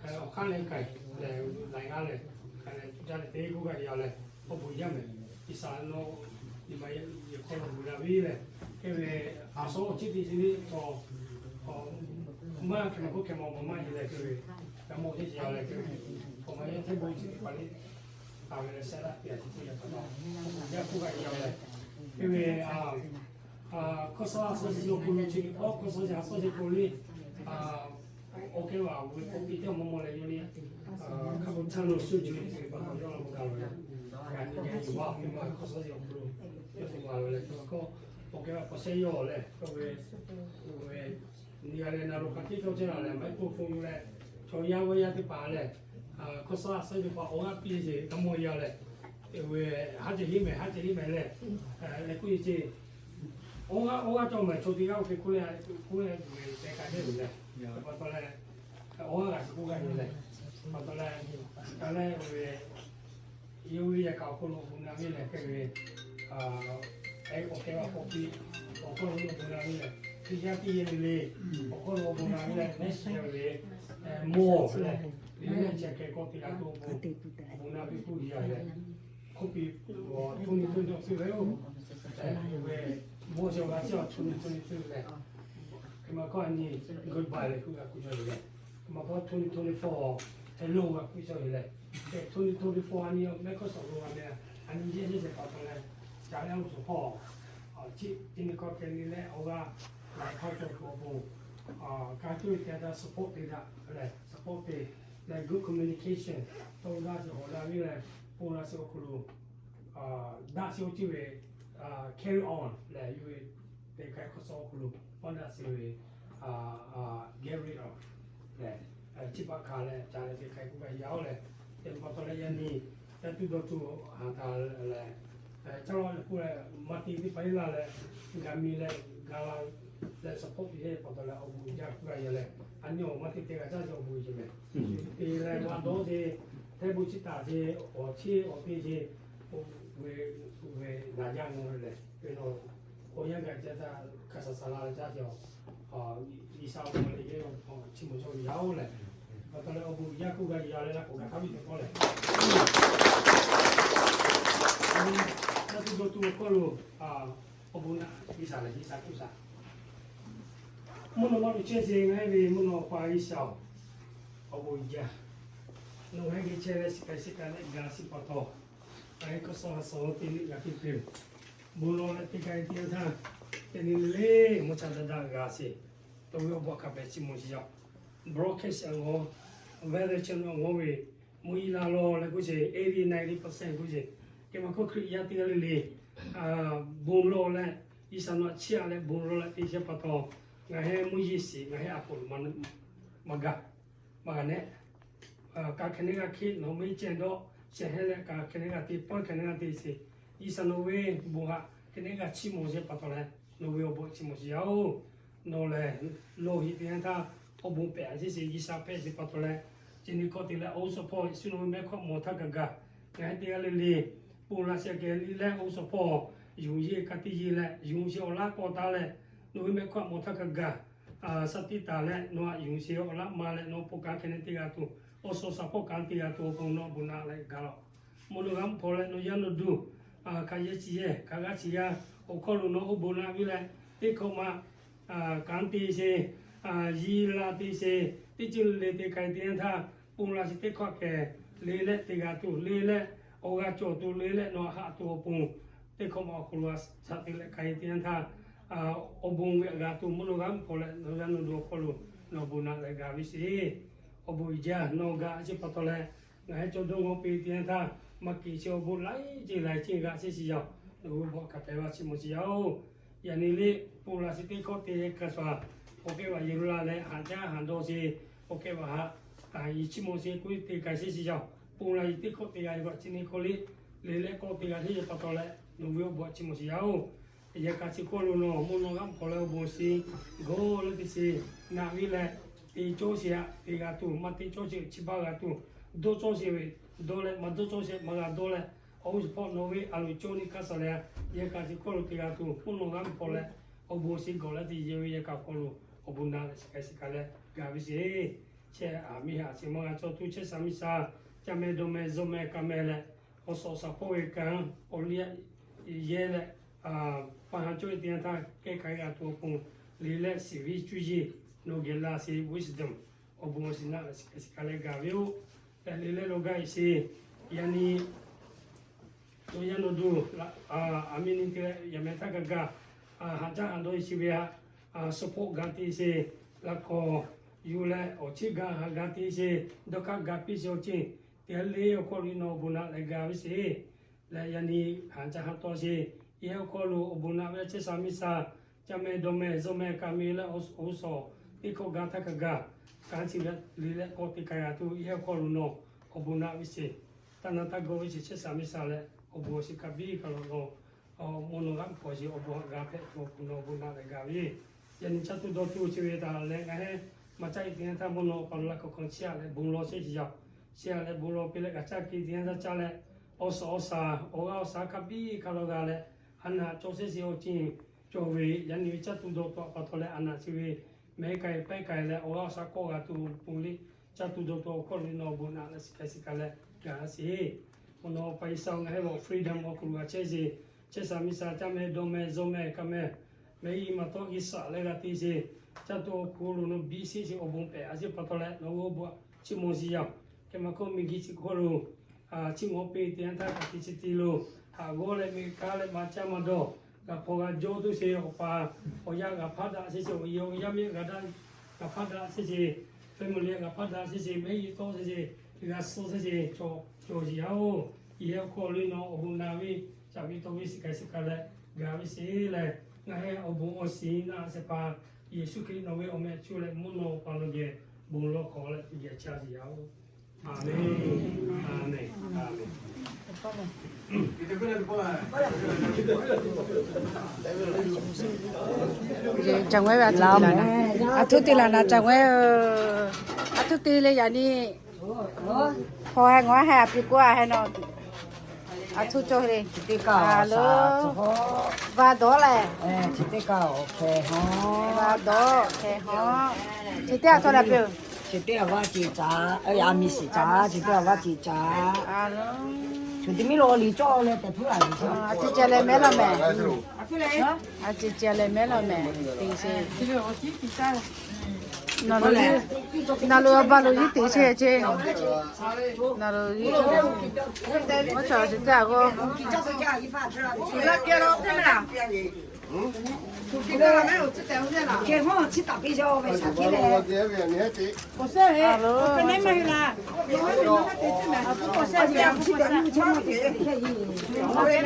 awˬ hk'aˇ leh k'ai leh, laiˬ g'aˇ leh, k'ai leh cuˇ caˇ leh teˇ g'uˇ g'aˇ yaꞈ leh, awˬ bon yaˇ mehˍ, G'uiˬsha nawˬ nyi ma yehˬ hk'aw lo bon la ve leh, hk'e ve a shaw awˬ chi teˇ chi teˇ k'awꞈ, maˇ hk'e ma k'oˆ hk'e ma awˬ bon maˇ heˆ leh hk'e ve, g'a mawˬ teˇ chi yaˇ leh hk'e ve, awˬ ma yehˬ hteˇ bon chi teˇ pa le, taˍ ve leh shehˍ laꞈ te a chi teˇ yaˇ pa taw, awˬ bon yaˇ hk'oˆ g'aˇ yaꞈ leh, hk'e ve, hkawˇ suh a suh chi awˬ hk'aw lo chi, awˬ hkawˇ suh chi a suh chi hk'aw lo le, awˬ kehˉ ve awˬ ve k'awꞈ piˇ teˇ mawˬ mawˬ leh yawˇ le, hk'a peu-eˬ htaˇ lo suh juˬ ve pa taw yawˇ la k'o gaˬ la ve, g'a nyi ve yuˬ baˬ ve ma hkawˇ suh chi awˬ hk'aw lo, yawˇ te g'a ve leh, hk'e ve k'o, awˬ kehˉ ve k'awꞈ shehˇ yawˇ leh, k'oˆ ve, k'oˆ ve, nyi g'a leh na lo hk'a tiˉ cawˇ chehˇ la leh microphone leh, chaw yaˇ g'awˇ yaˇ teˇ hpaˍ leh, hkawˇ suh a suh teˇ hpaˍ awˬ g'aˇ piˇ sheˍ g'a mawˬ yaˇ leh, ve haˉ ceh hiˉ mehˍ haˉ ceh hiˉ mehˍ leh, leh k'oˆ ve ce, awˬ g'aˇ awˬ g'aˇ cawˬ mehˍ chaw teˇ g'aˇ oˇ hk'e k'oˆ leh, k'oˆ leh ve tehꞈ ka chehˇ ve leh, pa taw leh, awˬ g'aˇ g'a shiˍ k'oˆ g'a nyi leh, pa taw leh, ka leh ve, yawˇ ve yaꞈ kaꞈ awˬ hk'aw lo awˬ bon na ve leh hk'e ve, awˬ kehˉ ve k'awꞈ piˇ, awˬ hk'aw lo awˬ bon na ve leh, teˇ yanˇ teˇ yanˇ le le, awˬ hk'aw lo awˬ bon na ve leh mehˆ shiˍ ve, mawˬ leh, ve mehˆ chi hk'e k'awꞈ te g'a tuˬ awˬ bon, awˬ bon na piˇ k'oˆ yaˇ leh, hk'oˆ piˇ, twenty twenty-four ve, mawˬ chi g'a chi twenty twenty-three leh, hk'e ma hkawˇ a nyi goodbye leh k'oˆ g'a k'oˆ cawˇ ve leh, hk'e ma hkawˇ twenty twenty-four hello g'a k'oˆ cawˇ ve leh, twenty twenty-four a nyi mehˆ hkawˇ suh lo g'a meh, a nyi yehˬ yehˬ shehˍ pa taw leh, ca leh awˬ suhˍ hpawˇ, chi teˇ nyi hkawˇ hk'e nyi leh awˬ g'aˇ, laiˬ hkawˇ cawˬ tuˬ awˬ bon, ka cuˇ ve teˇ g'aˇ support te daꞈ leh support te leh good communication tawˇ daꞈ sheˍ awˬ daꞈ ve leh, pon la sheˍ awˬ hk'aw lo daꞈ sheˍ awˬ ceuˬ ve carry on leh yawˇ ve teˇ hk'ai hk'awˇ suh awˬ hk'aw lo awˬ daꞈ sheˍ ve Gary a leh, chi pa hkanˍ leh ca leh teˇ hk'ai k'oˆ gaˇ yaˇ-oˬ leh, Te pa taw leh yaꞈ nyi caˇ tuˬ dawˇ tuˬ haꞈ taˍ leh, caˇ law leh k'oˆ leh, maˇ te teˇ pa iˉ laˇ leh, gaˬ mi leh gaˬ la leh support piˇ heˆ pa taw leh awˬ bon jaˇ k'oˆ gaˇ yaˇ leh, a nyi awˬ maˇ te te g'a caˇ ce awˬ bon ce mehˍ. Te leh maˇ dawˇ ce, hteˇ bon chi taˍ ce, awˬ cheˇ awˬ te ce, ve, ve naˍ jaˇ nyi leh, ve awˬ yanˇ gaˬ ce htaˇ hk'a shaˍ shaˍ la leh caˇ ce, G'uiˬsha awˬ bon leh yehˬ chi mawˬ cawˬ ve yaˇ oˬ leh, pa taw leh awˬ bon jaˇ k'oˆ gaˇ yaˇ leh laˇ k'awꞈ gaˬ hk'a ve teˇ pawˆ lehˬ, caˇ tuˬ dawˇ tuˬ awˬ hk'aw lo awˬ bon naꞈ G'uiˬsha lehˬ G'uiˬsha k'oˆ shaˍ. Mvuhˇ naw ma lo chehˇ ce ngaˬ hui ve mvuhˇ naw pa G'uiˬsha-oˬ, awˬ bon jaˇ. Nawˬ ngaˬ hui geh chehˇ leh shiˍ k'ai shiˍ k'ai leh gaˬ shiˍ pa taw, ngaˬ hui hk'aˇ suh ha suh teˇ liꞈ g'a piˇ piˇ-oˬ. Bon lawˬ leh teˇ k'ai teˇ yanˇ htaˇ, teˇ nyi le mvuhˇ cha daꞈ daꞈ g'a sheˍ. Nawˬ ve awˬ bon hk'a pehꞈ chi mawˬ shiˍ yaˇ-oˬ. Broadcast awˬ ngawˬ, weather channel awˬ ngawˬ ve mvuhˇ yeˬ la lawˬ leh k'oˆ sheˍ, eighty ninety percent k'oˆ sheˍ. Kehˬ ma hkawˇ Hkriꞈ yaˇ teˇ g'aˇ le le bon lawˬ leh, G'uiˬsha nawˬ htaꞈ chiˇ aꞈ leh bon lawˬ leh te chehˇ pa taw, ngaˬ hui mvuhˇ yeˬ shiˍ ngaˬ hui a poˍ lo maˇ gaˬ, maˇ g'a nehˆ. Ka hkeh neˉ g'a hkiˆ nawˬ meˇ cehˇ dawˆ shehˍ hehnˇ leh ka hkeh neˉ g'a te, paˇ hkeh neˉ g'a te sheˍ. G'uiˬsha nawˬ ve bon htaꞈ hkeh neˉ g'a chiˇ mawˬ sheˍ pa taw leh, nawˬ ve awˬ bon chiˇ mawˬ shiˍ yaˇ-oˬ. Nawˬ lehˬ lawˬ heˆ teˇ yanˇ htaˇ awˬ bon pehꞈ a sheˍ sheˍ G'uiˬsha hpehꞈ sheˍ pa taw leh, chi nyi hkawˇ te leh awˬ suhˍ hpawˇ Yeˍsuˆ nawˬ ve mehˆ hkawˇ mawˬ htaˇ kaꞈ gaˬ, ngaˬ hui teˇ g'aˇ le le ponˬ laˬ shehˍ kehˬ le leh awˬ suhˍ hpawˇ yonˍ yeˬ ka tiˇ yeˬ leh yonˍ sheˍ awˬ laˇ k'awꞈ taˍ leh, nawˬ ve mehˆ hkawˇ mawˬ htaˇ kaꞈ gaˬ, shaˍ tiˇ taˍ leh nawˬ htaꞈ yonˍ sheˍ awˬ laˇ ma leh nawˬ pon kanˉ hkeh neˉ teˇ g'aˇ tuˬ, awˬ suhˍ awˬ shaˍ hpawˇ kanˉ teˇ g'aˇ tuˬ awˬ pon nawˬ bon naꞈ leh gaˬ lawˬ. Mvuhˇ naw g'aˇ mvuhˇ hpawˇ leh nawˬ yaˇ nawˬ duˬ hk'a yehˇ chi yehˇ hk'a g'aˇ chi g'aˇ awˬ hkawˇ lo nawˬ awˬ bon naꞈ ve leh, teˇ hkawꞈ ma kanˉ te sheˍ, yiˇ la te sheˍ, teˇ ceuˬ le te k'ai teˇ yanˇ htaˇ, ponˬ laˬ sheˍ teˇ hkawꞈ kehˬ le leh te g'a tuˬ le leh, awˬ g'a cawˬ tuˬ le leh nawˬ haꞈ tuˬ awˬ pon, teˇ hkawꞈ ma awˬ hk'aw lo a shaꞈ te leh k'ai teˇ yanˇ htaˇ, awˬ bon ve g'a tuˬ mvuhˇ naw g'aˇ mvuhˇ hpawˇ leh nawˬ yaˇ nawˬ duˬ awˬ hkawˇ lo nawˬ bon naꞈ leh gaˬ ve sheˍ. Awˬ bon jaˇ nawˬ gaˬ sheˍ pa taw leh, ngaˬ hui cawˬ dawˇ ngawˬ piˇ teˇ yanˇ htaˇ, maˇ keꞈ chi awˬ bon laiˉ ceuˬ laiˬ ceuˬ g'a sheˍ shiˍ yaˇ-oˬ. Nawˬ ve bon hk'a pehꞈ g'a chiˇ mawˬ shiˍ yaˇ-oˬ. Yaꞈ nyi le ponˬ laˬ sheˍ teˇ hkawꞈ te hk'a shuˍ, awˬ kehˉ vaꞈ yehˬ lo la leh haꞈ jaˇ haꞈ dawˇ sheˍ, awˬ kehˉ vaꞈ haꞈ yiˍ chiˇ mawˬ sheˍ k'oˆ te k'ai sheˍ shiˍ yaˇ-oˬ. Ponˬ laˬ sheˍ teˇ hkawꞈ te g'a ve chi nyi hkawꞈ le, le leh k'awꞈ te g'a sheˍ pa taw leh nawˬ ve awˬ bon chiˇ mawˬ shiˍ yaˇ-oˬ. Yaꞈ hk'aˇ chi hkawˇ lo nawˬ mvuhˇ naw g'aˇ mvuhˇ hpawˇ leh awˬ bon shiˍ g'awˇ leh teˇ sheˍ naꞈ ve leh, te cawˇ sheˍ aꞈ te g'a tuˬ, maˇ te cawˇ sheˍ chi baˆ g'a tuˬ, dawˇ cawˇ sheˍ ve dawˇ leh, maˇ dawˇ cawˇ sheˍ maˇ g'a dawˇ leh, awˬ suhˍ hpawˇ nawˬ ve a loˍ cawˇ nyi hk'a shuˍ leh, yaꞈ hk'aˇ chi hkawˇ lo te g'a tuˬ mvuhˇ naw g'aˇ mvuhˇ hpawˇ leh awˬ bon shiˍ gawˬ leh teˇ yehˬ ve yaꞈ hk'aˇ hkawˇ lo awˬ bon naꞈ leh shiˍ k'ai shiˍ k'ai leh gaˬ ve sheˍ. Chehˇ aˬ miˇ haꞈ sheˍ maˇ g'a cawˇ tuˬ chehˇ sha miˇ sha, caˇ meh dawˇ meh zuhˇ meh ka meh leh, awˬ suhˍ awˬ shaˍ hpawˇ ve kanˉ awˬ liˇ yehˇ leh, pa ha cawˇ ve teˇ yanˇ htaˇ kehˉ k'ai g'a tuˬ awˬ pon, le leh shiˍ viˉ cuˇ yiˍ nawˬ geh la sheˍ wisdom awˬ bon awˬ shiˍ naꞈ leh shiˍ k'ai shiˍ k'ai leh gaˬ ve-oˬ. Leh le leh lo gaˬ sheˍ. Yaꞈ nyi nawˬ yaˇ nawˬ duˬ aˬ miˇ nyi te leh yaꞈ meh htaˇ kaꞈ gaˬ, haꞈ jaˇ haꞈ dawˇ sheˍ ve htaꞈ support ga te sheˍ, laꞈ k'awꞈ yuˬ leh awˬ chiˇ gaˬ haꞈ ga te sheˍ, dawˇ hk'aˇ ga piˇ sheˍ awˬ ceuˬ te le awˬ hkawˇ lo nawˬ awˬ bon naꞈ leh gaˬ ve sheˍ. Leh yaꞈ nyi haꞈ jaˇ haꞈ dawˇ sheˍ, yehˬ awˬ hkawˇ lo awˬ bon naꞈ ve chehˇ sha miˇ sha, caˇ meh dawˇ meh zuhˇ meh ka meh leh awˬ suhˍ teˇ hkawꞈ ga htaˇ kaꞈ gaˬ, kanˉ chi ve le leh k'awꞈ te k'ai g'a tuˬ yehˬ awˬ hkawˇ lo nawˬ awˬ bon naꞈ ve sheˍ. Taˇ na taˇ gawˇ ve sheˍ chehˇ sha miˇ sha leh awˬ bon awˬ shiˍ hk'a biˇ hk'a lo nawˬ mvuhˇ naw g'aˇ mvuhˇ hpawˇ sheˍ awˬ bon haꞈ ga hpehꞈ tuˬ awˬ pon nawˬ awˬ bon naꞈ leh gaˬ ve. Yaꞈ nyi caˇ tuˬ dawˇ tuˬ chi ve htaꞈ leh ngaˬ hui maˇ caˇ e teˇ yanˇ htaˇ mvuhˇ naw pa lo laꞈ k'awꞈ hkanˍ chiˇ aꞈ leh bon lawˬ sheˍ shiˍ yaˇ-oˬ. Chiˇ aꞈ leh bon lawˬ piˇ leh kaꞈ caˇ ke teˇ yanˇ htaˇ caˇ leh, awˬ suhˍ awˬ shaˍ awˬ g'aˇ awˬ shaˍ hk'a biˇ hk'a lo g'a leh, a naꞈ cawˬ sheˍ shiˍ awˬ ceuˬ cawˬ ve, yaꞈ nyi ve caˇ tuˬ dawˇ tuˬ a pa taw leh a naꞈ chi ve mehˉ k'ai pehˉ k'ai leh awˬ g'aˇ awˬ shaˍ k'awꞈ g'a tuˬ pon le, caˇ tuˬ dawˇ tuˬ awˬ hkawˇ lo nawˬ awˬ bon naꞈ leh shiˍ k'ai shiˍ k'ai leh gaˬ sheˍ. Mvuhˇ naw pa G'uiˬsha ngaˬ hui ve freedom awˬ hk'aw lo g'a chehˇ sheˍ, chehˇ sha miˇ sha, caˇ meh dawˇ meh zuhˇ meh ka meh, mehˉ yiˍ maˇ tawˆ G'uiˬsha leh g'a te sheˍ. Caˇ tuˬ awˬ hk'aw lo nawˬ biˇ sheˍ sheˍ awˬ bon pehꞈ a sheˍ pa taw leh nawˬ hui awˬ bon chiˇ mawˬ shiˍ yaˇ-oˬ. Hk'e maˇ hkawˇ miˬguiˬ chi hk'aw lo chiˇ mawˬ piˇ teˇ yanˇ htaˇ kaꞈ te chi te lo, haꞈ g'awˇ leh miˬ kaˉ leh maˇ caˇ maˇ dawˇ, g'a hpaw g'a jawˇ tuˬ sheˍ, awˬ pa awˬ yaˇ g'a hpaˇ daꞈ sheˍ sheˍ, awˬ yehˬ awˬ yaˇ miˇ g'a daꞈ, g'a hpaˇ daꞈ sheˍ sheˍ, family g'a hpaˇ daꞈ sheˍ sheˍ, mehˉ yiˍ tawˆ sheˍ sheˍ, g'a suh sheˍ sheˍ, cawˬ cawˬ shiˍ yaˇ-oˬ. Yehˬ awˬ hk'aw lo nawˬ awˬ bon naꞈ ve shaˍ ve tawˇ ve shiˍ k'ai shiˍ k'ai leh gaˬ ve sheˍ leh, ngaˬ hui awˬ bon awˬ shiˍ naꞈ sheˍ hpaˍ Yeˍsuˆ Hkriꞈ nawˬ ve awˬ meh cuˇ leh mvuhˇ naw pa nawˬ geh bon lawˬ hk'awꞈ leh teˇ geh caˇ sheˍ yaˇ-oˬ. Amen. Amen. Amen. Ca ngaweh ve a htoˇ te laˬ na, a htoˇ te laˬ na ca ngaweh. A htoˇ te leh yaꞈ nyi hpaw heh ngawˬ heh a pi k'oˆ a heh nawˬ. A htoˇ cawˇ le. Lo, va dawˇ lehˬ. Va dawˇ hkeh hawˉ. Chi teˇ a htawˇ la peuˬ. Chi teˇ a va ceˬ caˍ, a miˬ shiˍ caˍ, chi teˇ a va ceˬ caˍ. Shu te miˉ lo liꞈ cawˇ leh tehꞈ hpuˉ a. A ciˍ ciˍ leh mehˉ law mehˍ. A ciˍ ciˍ leh mehˉ law mehˍ. Te sheˍ. Nawˬ lo, nawˬ lo awˬ ba lo yiˉ te sheˍ ceˇ. Nawˬ lo yiˉ, oˇ chaw shiˍ caˇ g'awˇ.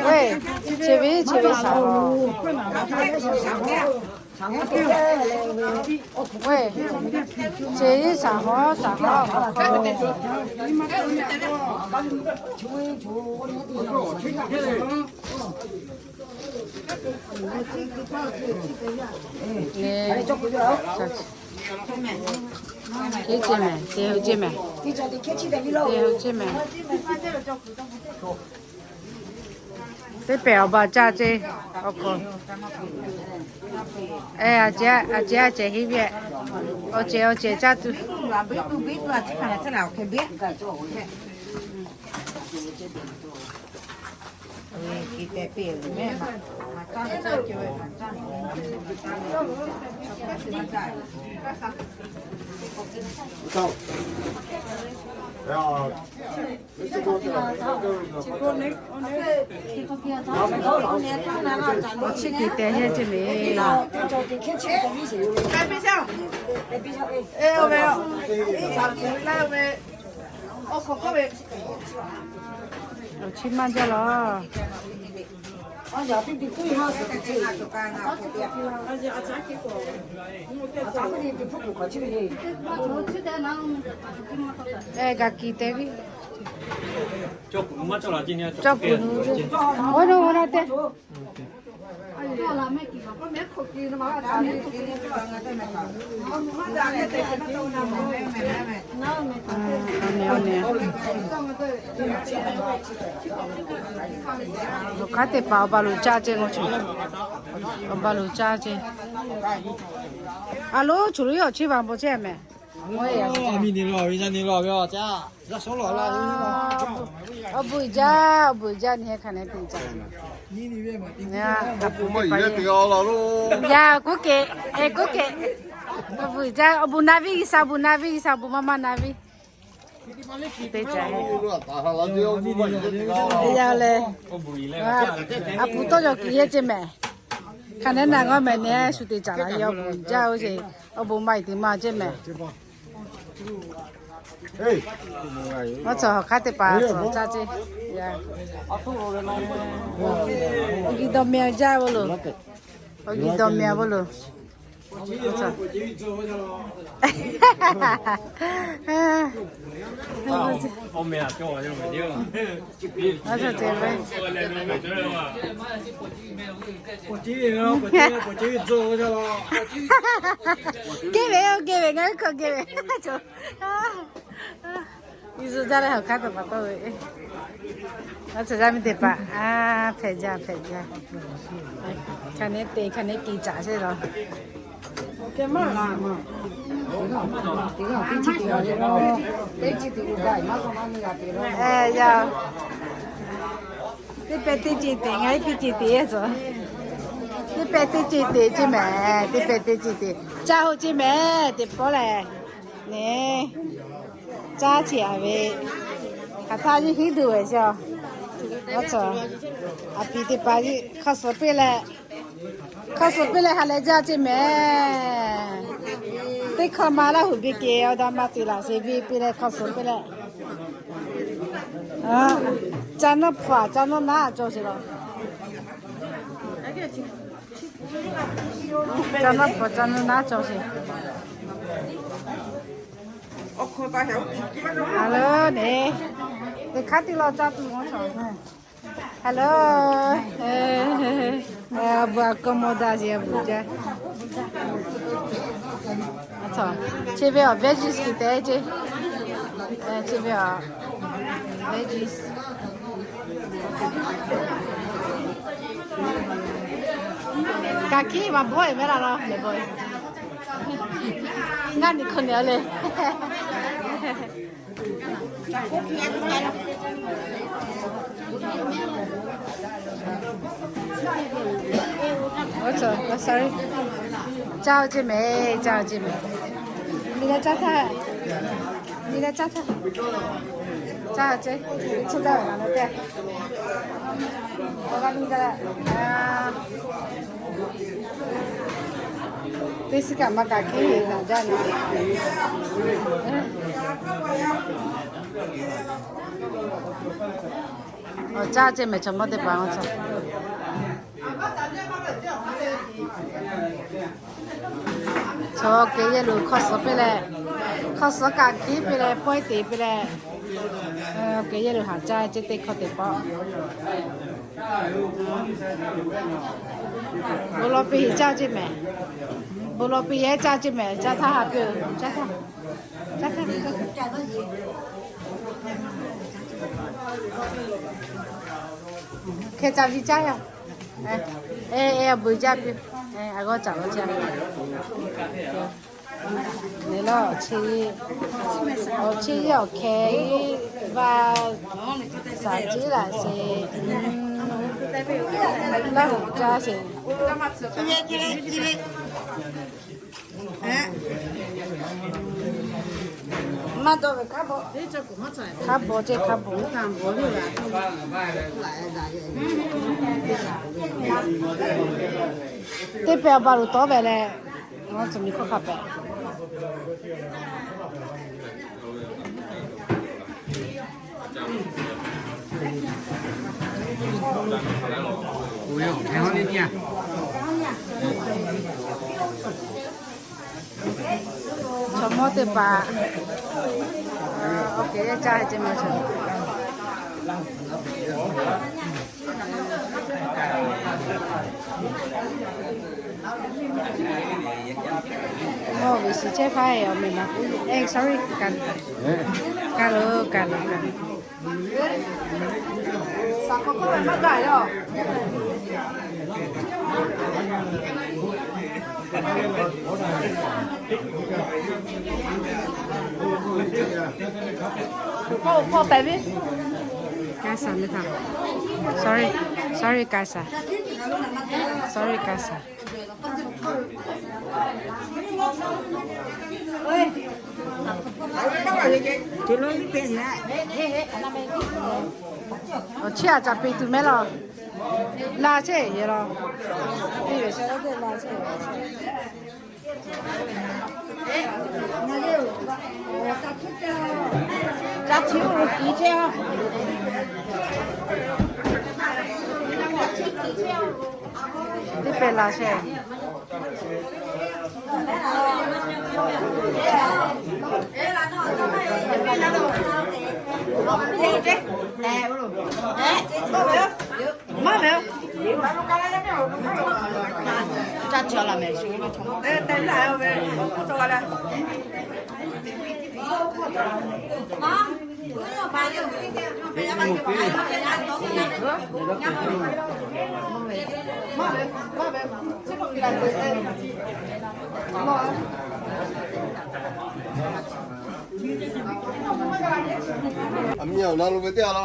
Weˇ, chi ve, chi ve shaˍ hawˉ. Weˇ, chi ve shaˍ hawˉ, shaˍ hawˉ. Hk'e ceˇ mehˍ, te hui ceˇ mehˍ. Te hui ceˇ mehˍ. Teˇ pehˍ awˬ ba caˇ ceˇ, awˬ hk'aw. A cehˬ a cehˬ henˇ ve, awˬ cehˬ awˬ cehˬ caˇ tuˬ. Awˬ chi kiˬ te heˇ ceˇ mehˍ. Awˬ chi maˇ jaˇ laˬ. Ga kiˬ te viˉ. Cawˇ kuˬ nu, oˇ nu oˇ na te. Awˬ hk'aˇ teˇ hpaˍ awˬ ba lo caˇ ceˇ, awˬ ba lo caˇ ceˇ. A lo, choˬ lo yawˇ awˬ chehˇ va bon chehˇ mehˍ. Aˬ miˍ ni law ve, yaˇ ni law ve, awˬ bon uiˍ jaˇ, awˬ bon uiˍ jaˇ nyi hk'a neh te caˇ. Yaˇ kuˉ kehˬ, kuˉ kehˬ. Awˬ bon uiˍ jaˇ, awˬ bon na viˉ G'uiˬsha, awˬ bon na viˉ G'uiˬsha, awˬ bon maˇ maˇ na viˉ. Te caˇ. Yaˇ lehˬ, a pu tawˇ yaw kiˬ yehˇ ceˇ mehˍ. Hk'a neh naˬ g'awˇ mehˍ neh shu te caˇ la, awˬ bon uiˍ jaˇ oˇ sheˍ, awˬ bon maˇ te maˇ ceˇ mehˍ. Awˬ cawˬ hk'aˇ teˇ hpaˍ cawˬ caˇ ceˇ. Awˬ g'uiˬ dawˬ meh jaˇ ve loˬ. Awˬ g'uiˬ dawˬ meh ve loˬ. Geh ve, geh ve, ngaˬ hui hk'aw geh ve. Yuˬ zuhˬ jaˇ leh awˬ hk'aˇ teˇ hpaˍ tawˆ ve. Aˬ tcuh yaˇ miˇ teˇ hpaˍ, a, hpehꞈ jaˇ, hpehꞈ jaˇ. Hk'a neh te, hk'a neh keh caˇ sheˍ law. Yaˇ, teˇ pehˍ teˇ ceˬ te, ngaˬ hui teˇ ceˬ te e tcuh. Teˇ pehˍ teˇ ceˬ te ceˇ mehˍ, teˇ pehˍ teˇ ceˬ te. Caˇ hoꞈ ceˇ mehˍ, teˇ pawˆ lehˬ. Neh, caˇ ceˬ a ve, hk'aˬ htaˇ yeˇ hiˉ duˬ ve sheˍ. Aˬ tcuh, a pi teˇ hpaˍ hk'aˇ suh piˇ leh, hk'aˇ suh piˇ leh ha leh jaˇ ceˇ mehˍ. Teˇ hk'aˇ ma Laˇ huˍ biˇ kehˬ awˬ daꞈ ma te laˬ sheˍ ve piˇ leh hk'aˇ suh piˇ leh, caˇ nawˉ hpaw caˇ nawˉ naˉ cawˬ sheˍ law. Caˇ nawˉ hpaw caˇ nawˉ naˉ cawˬ sheˍ. Hello, ne. Teˇ hk'aˇ teˇ lawˇ caˇ tuˬ mawˇ chaw. Hello. Aˬ bvuhꞈ a kawˇ mawˇ daꞈ sheˍ, a bvuhꞈ jaˇ. Chi ve awˬ veggies hk'e te ce. Chi ve awˬ veggies. Kaꞈ kiˉ maˇ bawˆ e mehˉ la la leh bawˆ e. Ngaˇ ni hk'aw ne a le. Oˇ, sorry. Caˇ ce mehˍ, caˇ ce mehˍ. Miˬ leh caˇ htaˇ, miˬ leh caˇ htaˇ, caˇ ce, chi daꞈ ve la te. Teˇ shiˉ kaꞈ maˇ kaꞈ kiˉ ve naˍ jaˇ na. Awˬ caˇ ce mehˍ, chaw mawˇ teˇ hpaˍ-oˬ. Chaw kehˬ yehˬ lo hk'aw suhˍ piˇ leh, hk'aw suhˍ kaꞈ kiˉ piˇ leh, pawehˇ te piˇ leh, kehˬ yehˬ lo haˍ caˇ ce teˇ hkawˇ teˇ pawˆ. Bon lawˬ piˇ caˇ ce mehˍ. Bon lawˬ piˇ yehˬ caˇ ce mehˍ. Caˇ htaˇ haˍ piˇ-oˬ. Caˇ htaˇ, caˇ htaˇ. Hkeh ca vi caˇ yaˇ. E, e, a beuꞈ jaˇ piˇ. A g'awˇ caꞈ g'awˇ caˇ. Awˬ chi, awˬ chi awˬ hkeh iˉ vaˇ shaˍ ciˉ laꞈ sheˍ. Laˇ huˍ caˇ sheˍ. Maˇ dawˇ ve hk'a bawˬ, hk'a bawˬ ce hk'a bawˬ. Teˇ pehˍ awˬ ba lo tawˉ ve leh, ngaˬ tcuh miˬ hkawˇ hk'a pehꞈ. Chaw mawˇ teˇ hpaˍ, awˬ kehˬ caˇ ce ma chaw. Mawˇ ve shiˍ chehˇ hpaˇ e awˬ mehˍ ma k'oˆ, sorry, kaˬ lo, kaˬ lo, kaˬ lo. Sorry, sorry, kaˬ saˍ. Sorry, kaˬ saˍ. Awˬ chi a caˍ peꞈ tuˬ mehˉ laˇ. La chehˇ yehˬ law. Teˇ pehˍ la chehˇ. A mi awˬ na lo ve teˇ a la.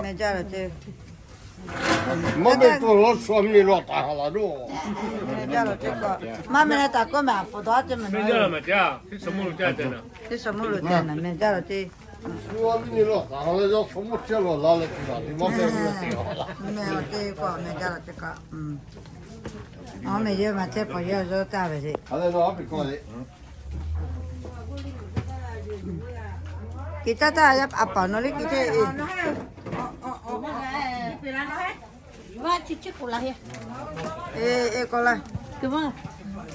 Meh jaˇ lawˬ ce. Maˇ meh tuˬ lawˇ shu a mi ni lawˬ taˍ ha la doˬ. Meh jaˇ lawˬ ce k'o, maˇ meh leh taˍ k'oˆ meh a pfuhˍ dawˬ a ce meh. Teˇ sha mawˇ lo ca na meh jaˇ lawˬ ce. Shu a mi ni lawˬ taˍ ha la, yawˇ shu mawˇ chehˇ lawˬ la leh tuˬ la te maˇ meh ve te a la. Meh a te k'o meh jaˇ lawˬ ce k'o. Aˬ meh yehˬ ma chehˇ paˍ yehˬ yawˇ taˇ ve le. Kiˬ taˇ taˇ yaˇ a paˍ nawˬ liˇ kiˬ chehˇ e. Eˬ, eˬ, k'awꞈ la.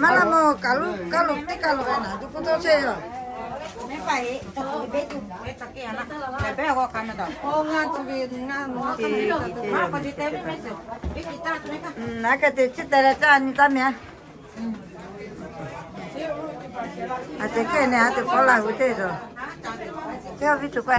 Maˇ laˇ mawˬ, kaˬ lo, kaˬ lo teˇ kaˬ lo ve naˍ, tu k'oˆ tawˇ chehˇ yoˬ. Ngaˬ hk'e te chi te leh caˇ nyi taˇ meh. A te kehˬ ne, a te k'awꞈ la hui teˇ zoˬ. Teˇ viˉ tuˬ k'o.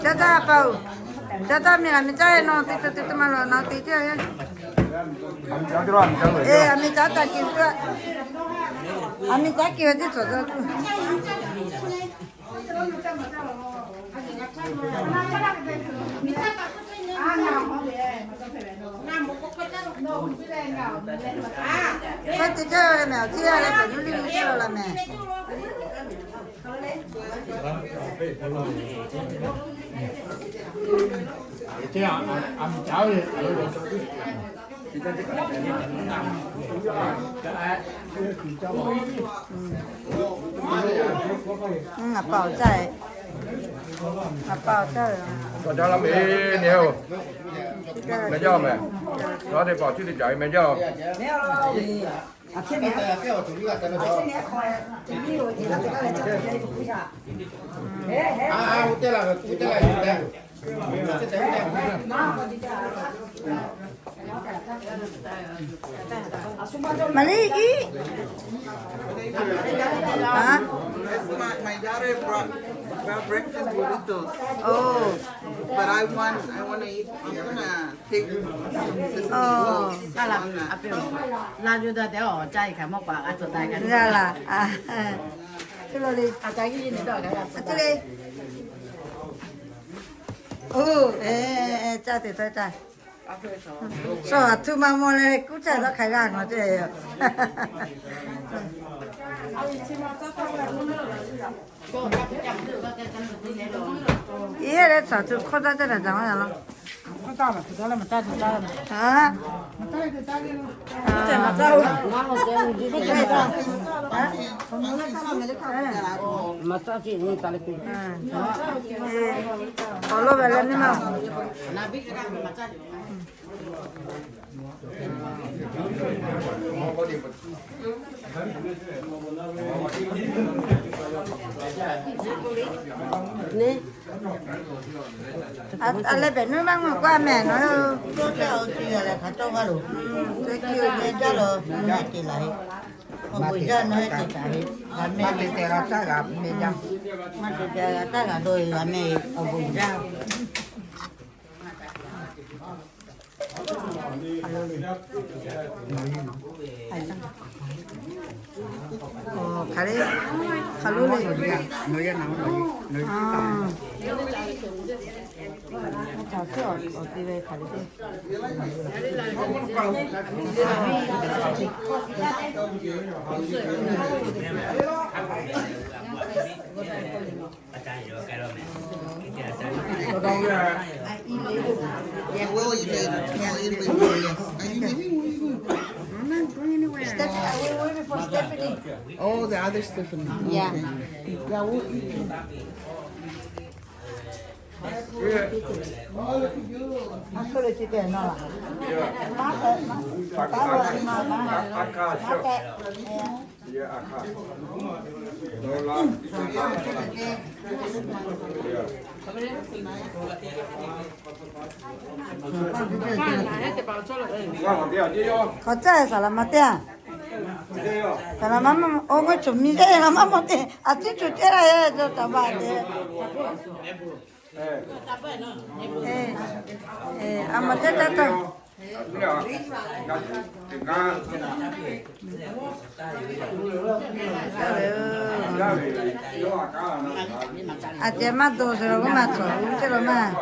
Caˇ taˇ paˍ-oˬ, caˇ taˇ miˬ, aˬ miˬ caˇ-e nawˬ te tuˬ te tuˬ ma lawˬ nawˬ te ceˇ. Eˬ, aˬ miˬ caˇ taˇ kiˬ, aˬ miˬ caˇ kiˬ ve teˇ cawˬ caˇ tuˬ. Hk'e te caˇ ve mehˬ, awˬ ciˉ yaˇ leh kaꞈ yuˇ liˇ mvuh ceˇ la mehˬ. Ngaˬ pa awˬ caˇ, ngaˬ pa awˬ caˇ ve. Awˬ caˇ laˇ mehˬ, mehˬ jaˇ mehˬ. Nawˬ teˇ hpaˍ awˬ ciˉ teˇ caˬ mehˬ jaˇ. Maˍriˆ iˉ. Huh? My, my daughter brought, brought breakfast burritos. Oh. But I want, I want to eat, I'm gonna take some sesame oil. Oh. On that. G'a laˬ. A, te lo le. A te le. Oh, eˬ, eˬ, caˇ te taˇ caˇ. Shu aˬ htoꞈ ma mawˬ leh kuˉ caˇ dawˇ hk'a g'aˇ ngaˬ ceˇ yoˬ. Iˉ heˆ leh, caˬ tuˬ hk'awˇ taˇ caˇ taˍ caˬ maˇ yaꞈ law. Awˬ lawn ve leh neˇ maˇ. A leh behꞈ nuˇ maˇ mvuh k'oˆ a mehˬ nawˬ. Tawˇ caˇ awˬ ti g'a leh hk'aˬ tawˇ g'a loˬ. Tawˇ kiˇ awˬ meh jaˇ lawˬ, meh te laˬ heˆ. Awˬ bon jaˇ nawˬ heˆ te taˍ heˆ. G'a meh te te g'a taˇ g'a meh jaˇ. Maˇ te te g'a taˇ g'a dawˇ g'a meh awˬ bon jaˇ. Hk'aˬ le, hk'aˬ lo le. We'll eat later. We'll eat later. Are you leaving? Where are you going? I'm not going anywhere. Steph-, are we waiting for Stephanie? Oh, the other Stephanie. Yeah. Okay. Yeah, we'll eat later. Hk'aˬ caˇ saˍ laˍ ma teˇ a. Saˍ laˍ ma maˇ, oˇ ngaˬ cawˬ miˬ teˇ la maˇ mawˬ te, a ciˉ cawˬ teˇ la e, taˍ baˬ te. A maˬ teˇ caˇ taˇ. Aˬ ceh maˇ dawˬ sheˍ lo k'oˆ maˇ cawˬ, uˉ ceh lo maˇ.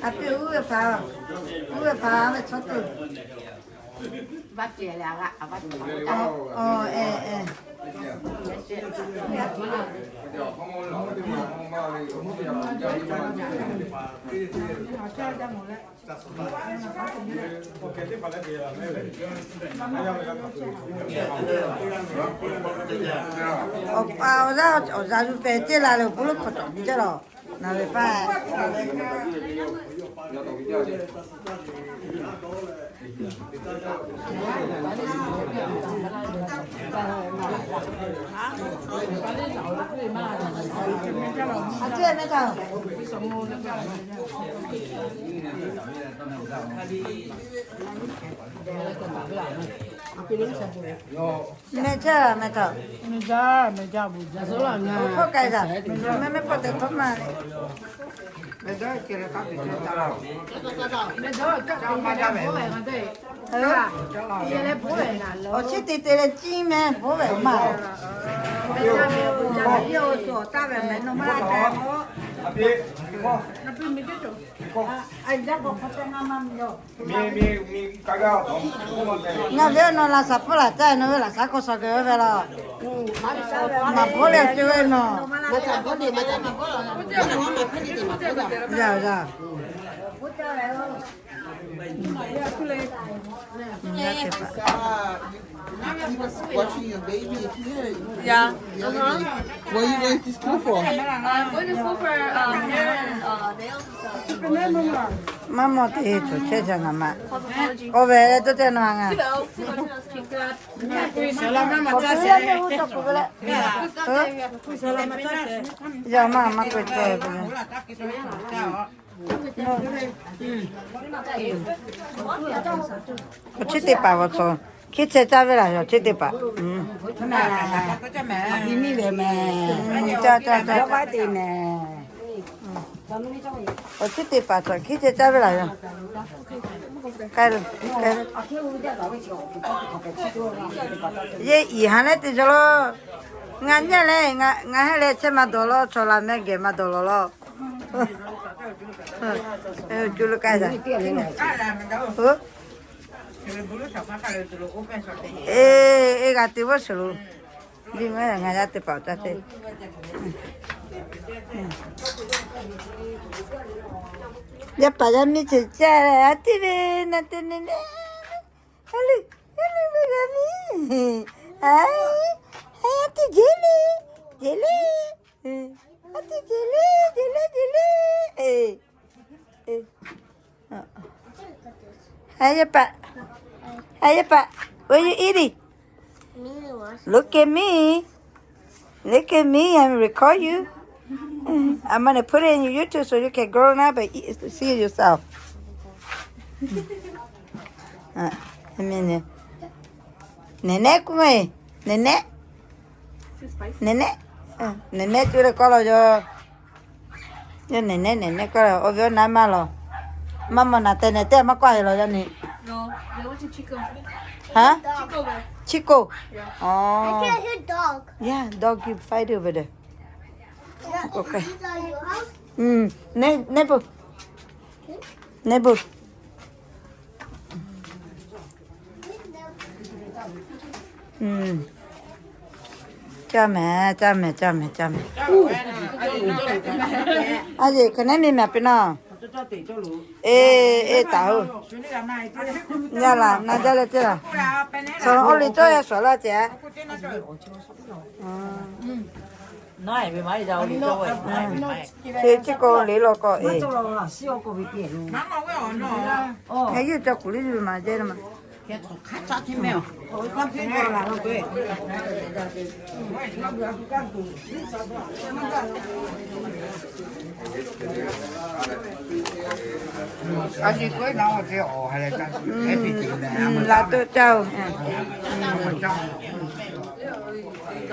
Aˬ piˇ uˉ ve hpaˍ, uˉ ve hpaˍ ve chaw tuˬ. Awˬ pa awˬ yaˇ awˬ za yuˬ pehˍ ceˇ la leh awˬ bon lo hk'awꞈ cawˬ ceˇ lawˬ. Naˬ ve paˇ. Meh jaˇ meh htaꞈ. Awˬ hpawˇ k'ai gaˬ. Meh meh hpawˇ tehꞈ htawˇ maˇ le. Awˬ chiˉ te te leh ciˇ meh bon ve maˇ. Ngaˬ ve nawˬ laꞈ shaˍ hpawˇ laˬ caˇ, nawˬ ve laꞈ shaˍ hk'aw shaˍ geh ve laˬ. Maˍ hpawˇ leh awˬ ceuˬ ve nawˬ. Yaˇ yaˇ. Watching your baby here. Yeah. What are you going to school for? I'm going to school for um, hair and uh, nails and stuff. Maˇ mawˬ te cawˬ chehˇ jaˇ ngaˬ ma. Cosmetology. K'awꞈ ve leh tawˇ te nawˬ ngaˬ. K'awꞈ ve leh te hu cawˬ k'oꞈ ve leh. Yaˇ maˇ maˇ k'oˆ cawˬ ve. Awˬ chiˉ teˇ hpaˍ g'aw tcuh. Hkiˉ chehˇ caˇ ve laˬ yawˬ, awˬ chiˉ teˇ hpaˍ. Awˬ chiˉ teˇ hpaˍ tcuh, hkiˉ chehˇ caˇ ve laˬ yawˬ. K'ai, k'ai. Yeˇ iˍ ha leh teˇ jaw lo. Ngaˬ nyi leh, ngaˬ heˆ leh chehˇ maˇ dawˬ law, chaw laˬ meh geh maˇ dawˬ law law. Cu lo k'ai daꞈ. Eˬ, eˬ, g'a te vawˇ sheˍ lo. Biˇ maˇ ngaˬ yaˇ teˇ hpaˍ awˬ caˇ te. Yaˇ paˍ yaˇ miˇ ceuˬ caˇ leh a tiˇ ve na te ne ne. A le, a le ve g'a miˇ. A, a tiˇ jeˬ le, jeˬ le. A tiˇ jeˬ le, jeˬ le, jeˬ le. Eˬ, eˬ. Hi, yaˇ paˍ. Hi, yaˇ paˍ. What you eating? Look at me. Look at me. I'm record you. I'm gonna put it in your YouTube so you can grow up and eat, see yourself. Nehˬ nehˉ k'oˆ ve, nehˬ nehˉ. Nehˬ nehˉ. Nehˬ nehˉ cuˇ leh k'oˆ law yoˬ. Yawˇ nehˬ nehˉ nehˬ nehˉ k'oˆ leh awˬ viˉ awˬ na maˇ lawˬ. Maˇ mawˬ naˍ tehˬ nehˬ tehˬ maˇ k'oˆ a ve lawˬ yaˇ nehˬ. Haˉ? Chico. Yeah, dog, you find over there. Okay. Neighbor. Neighbor. Caˇ mehˍ, caˇ mehˍ, caˇ mehˍ, caˇ mehˍ. A yeˬ hk'e nehˉ miˇ mehˍ piˇ naˇ. Eˬ, eˬ, taˍ oˬ. Yaˇ laˬ na jaˇ leh teˇ laˬ. Shawˍ oˇ liꞈ cawˇ yaˇ shawˍ laˇ ceh. Chi k'o liꞈ law k'o eˬ. Ngaˬ yawˇ ca kuˬ liˇ ve maˍ jehˇ ma. Laꞈ to caˇ oˬ.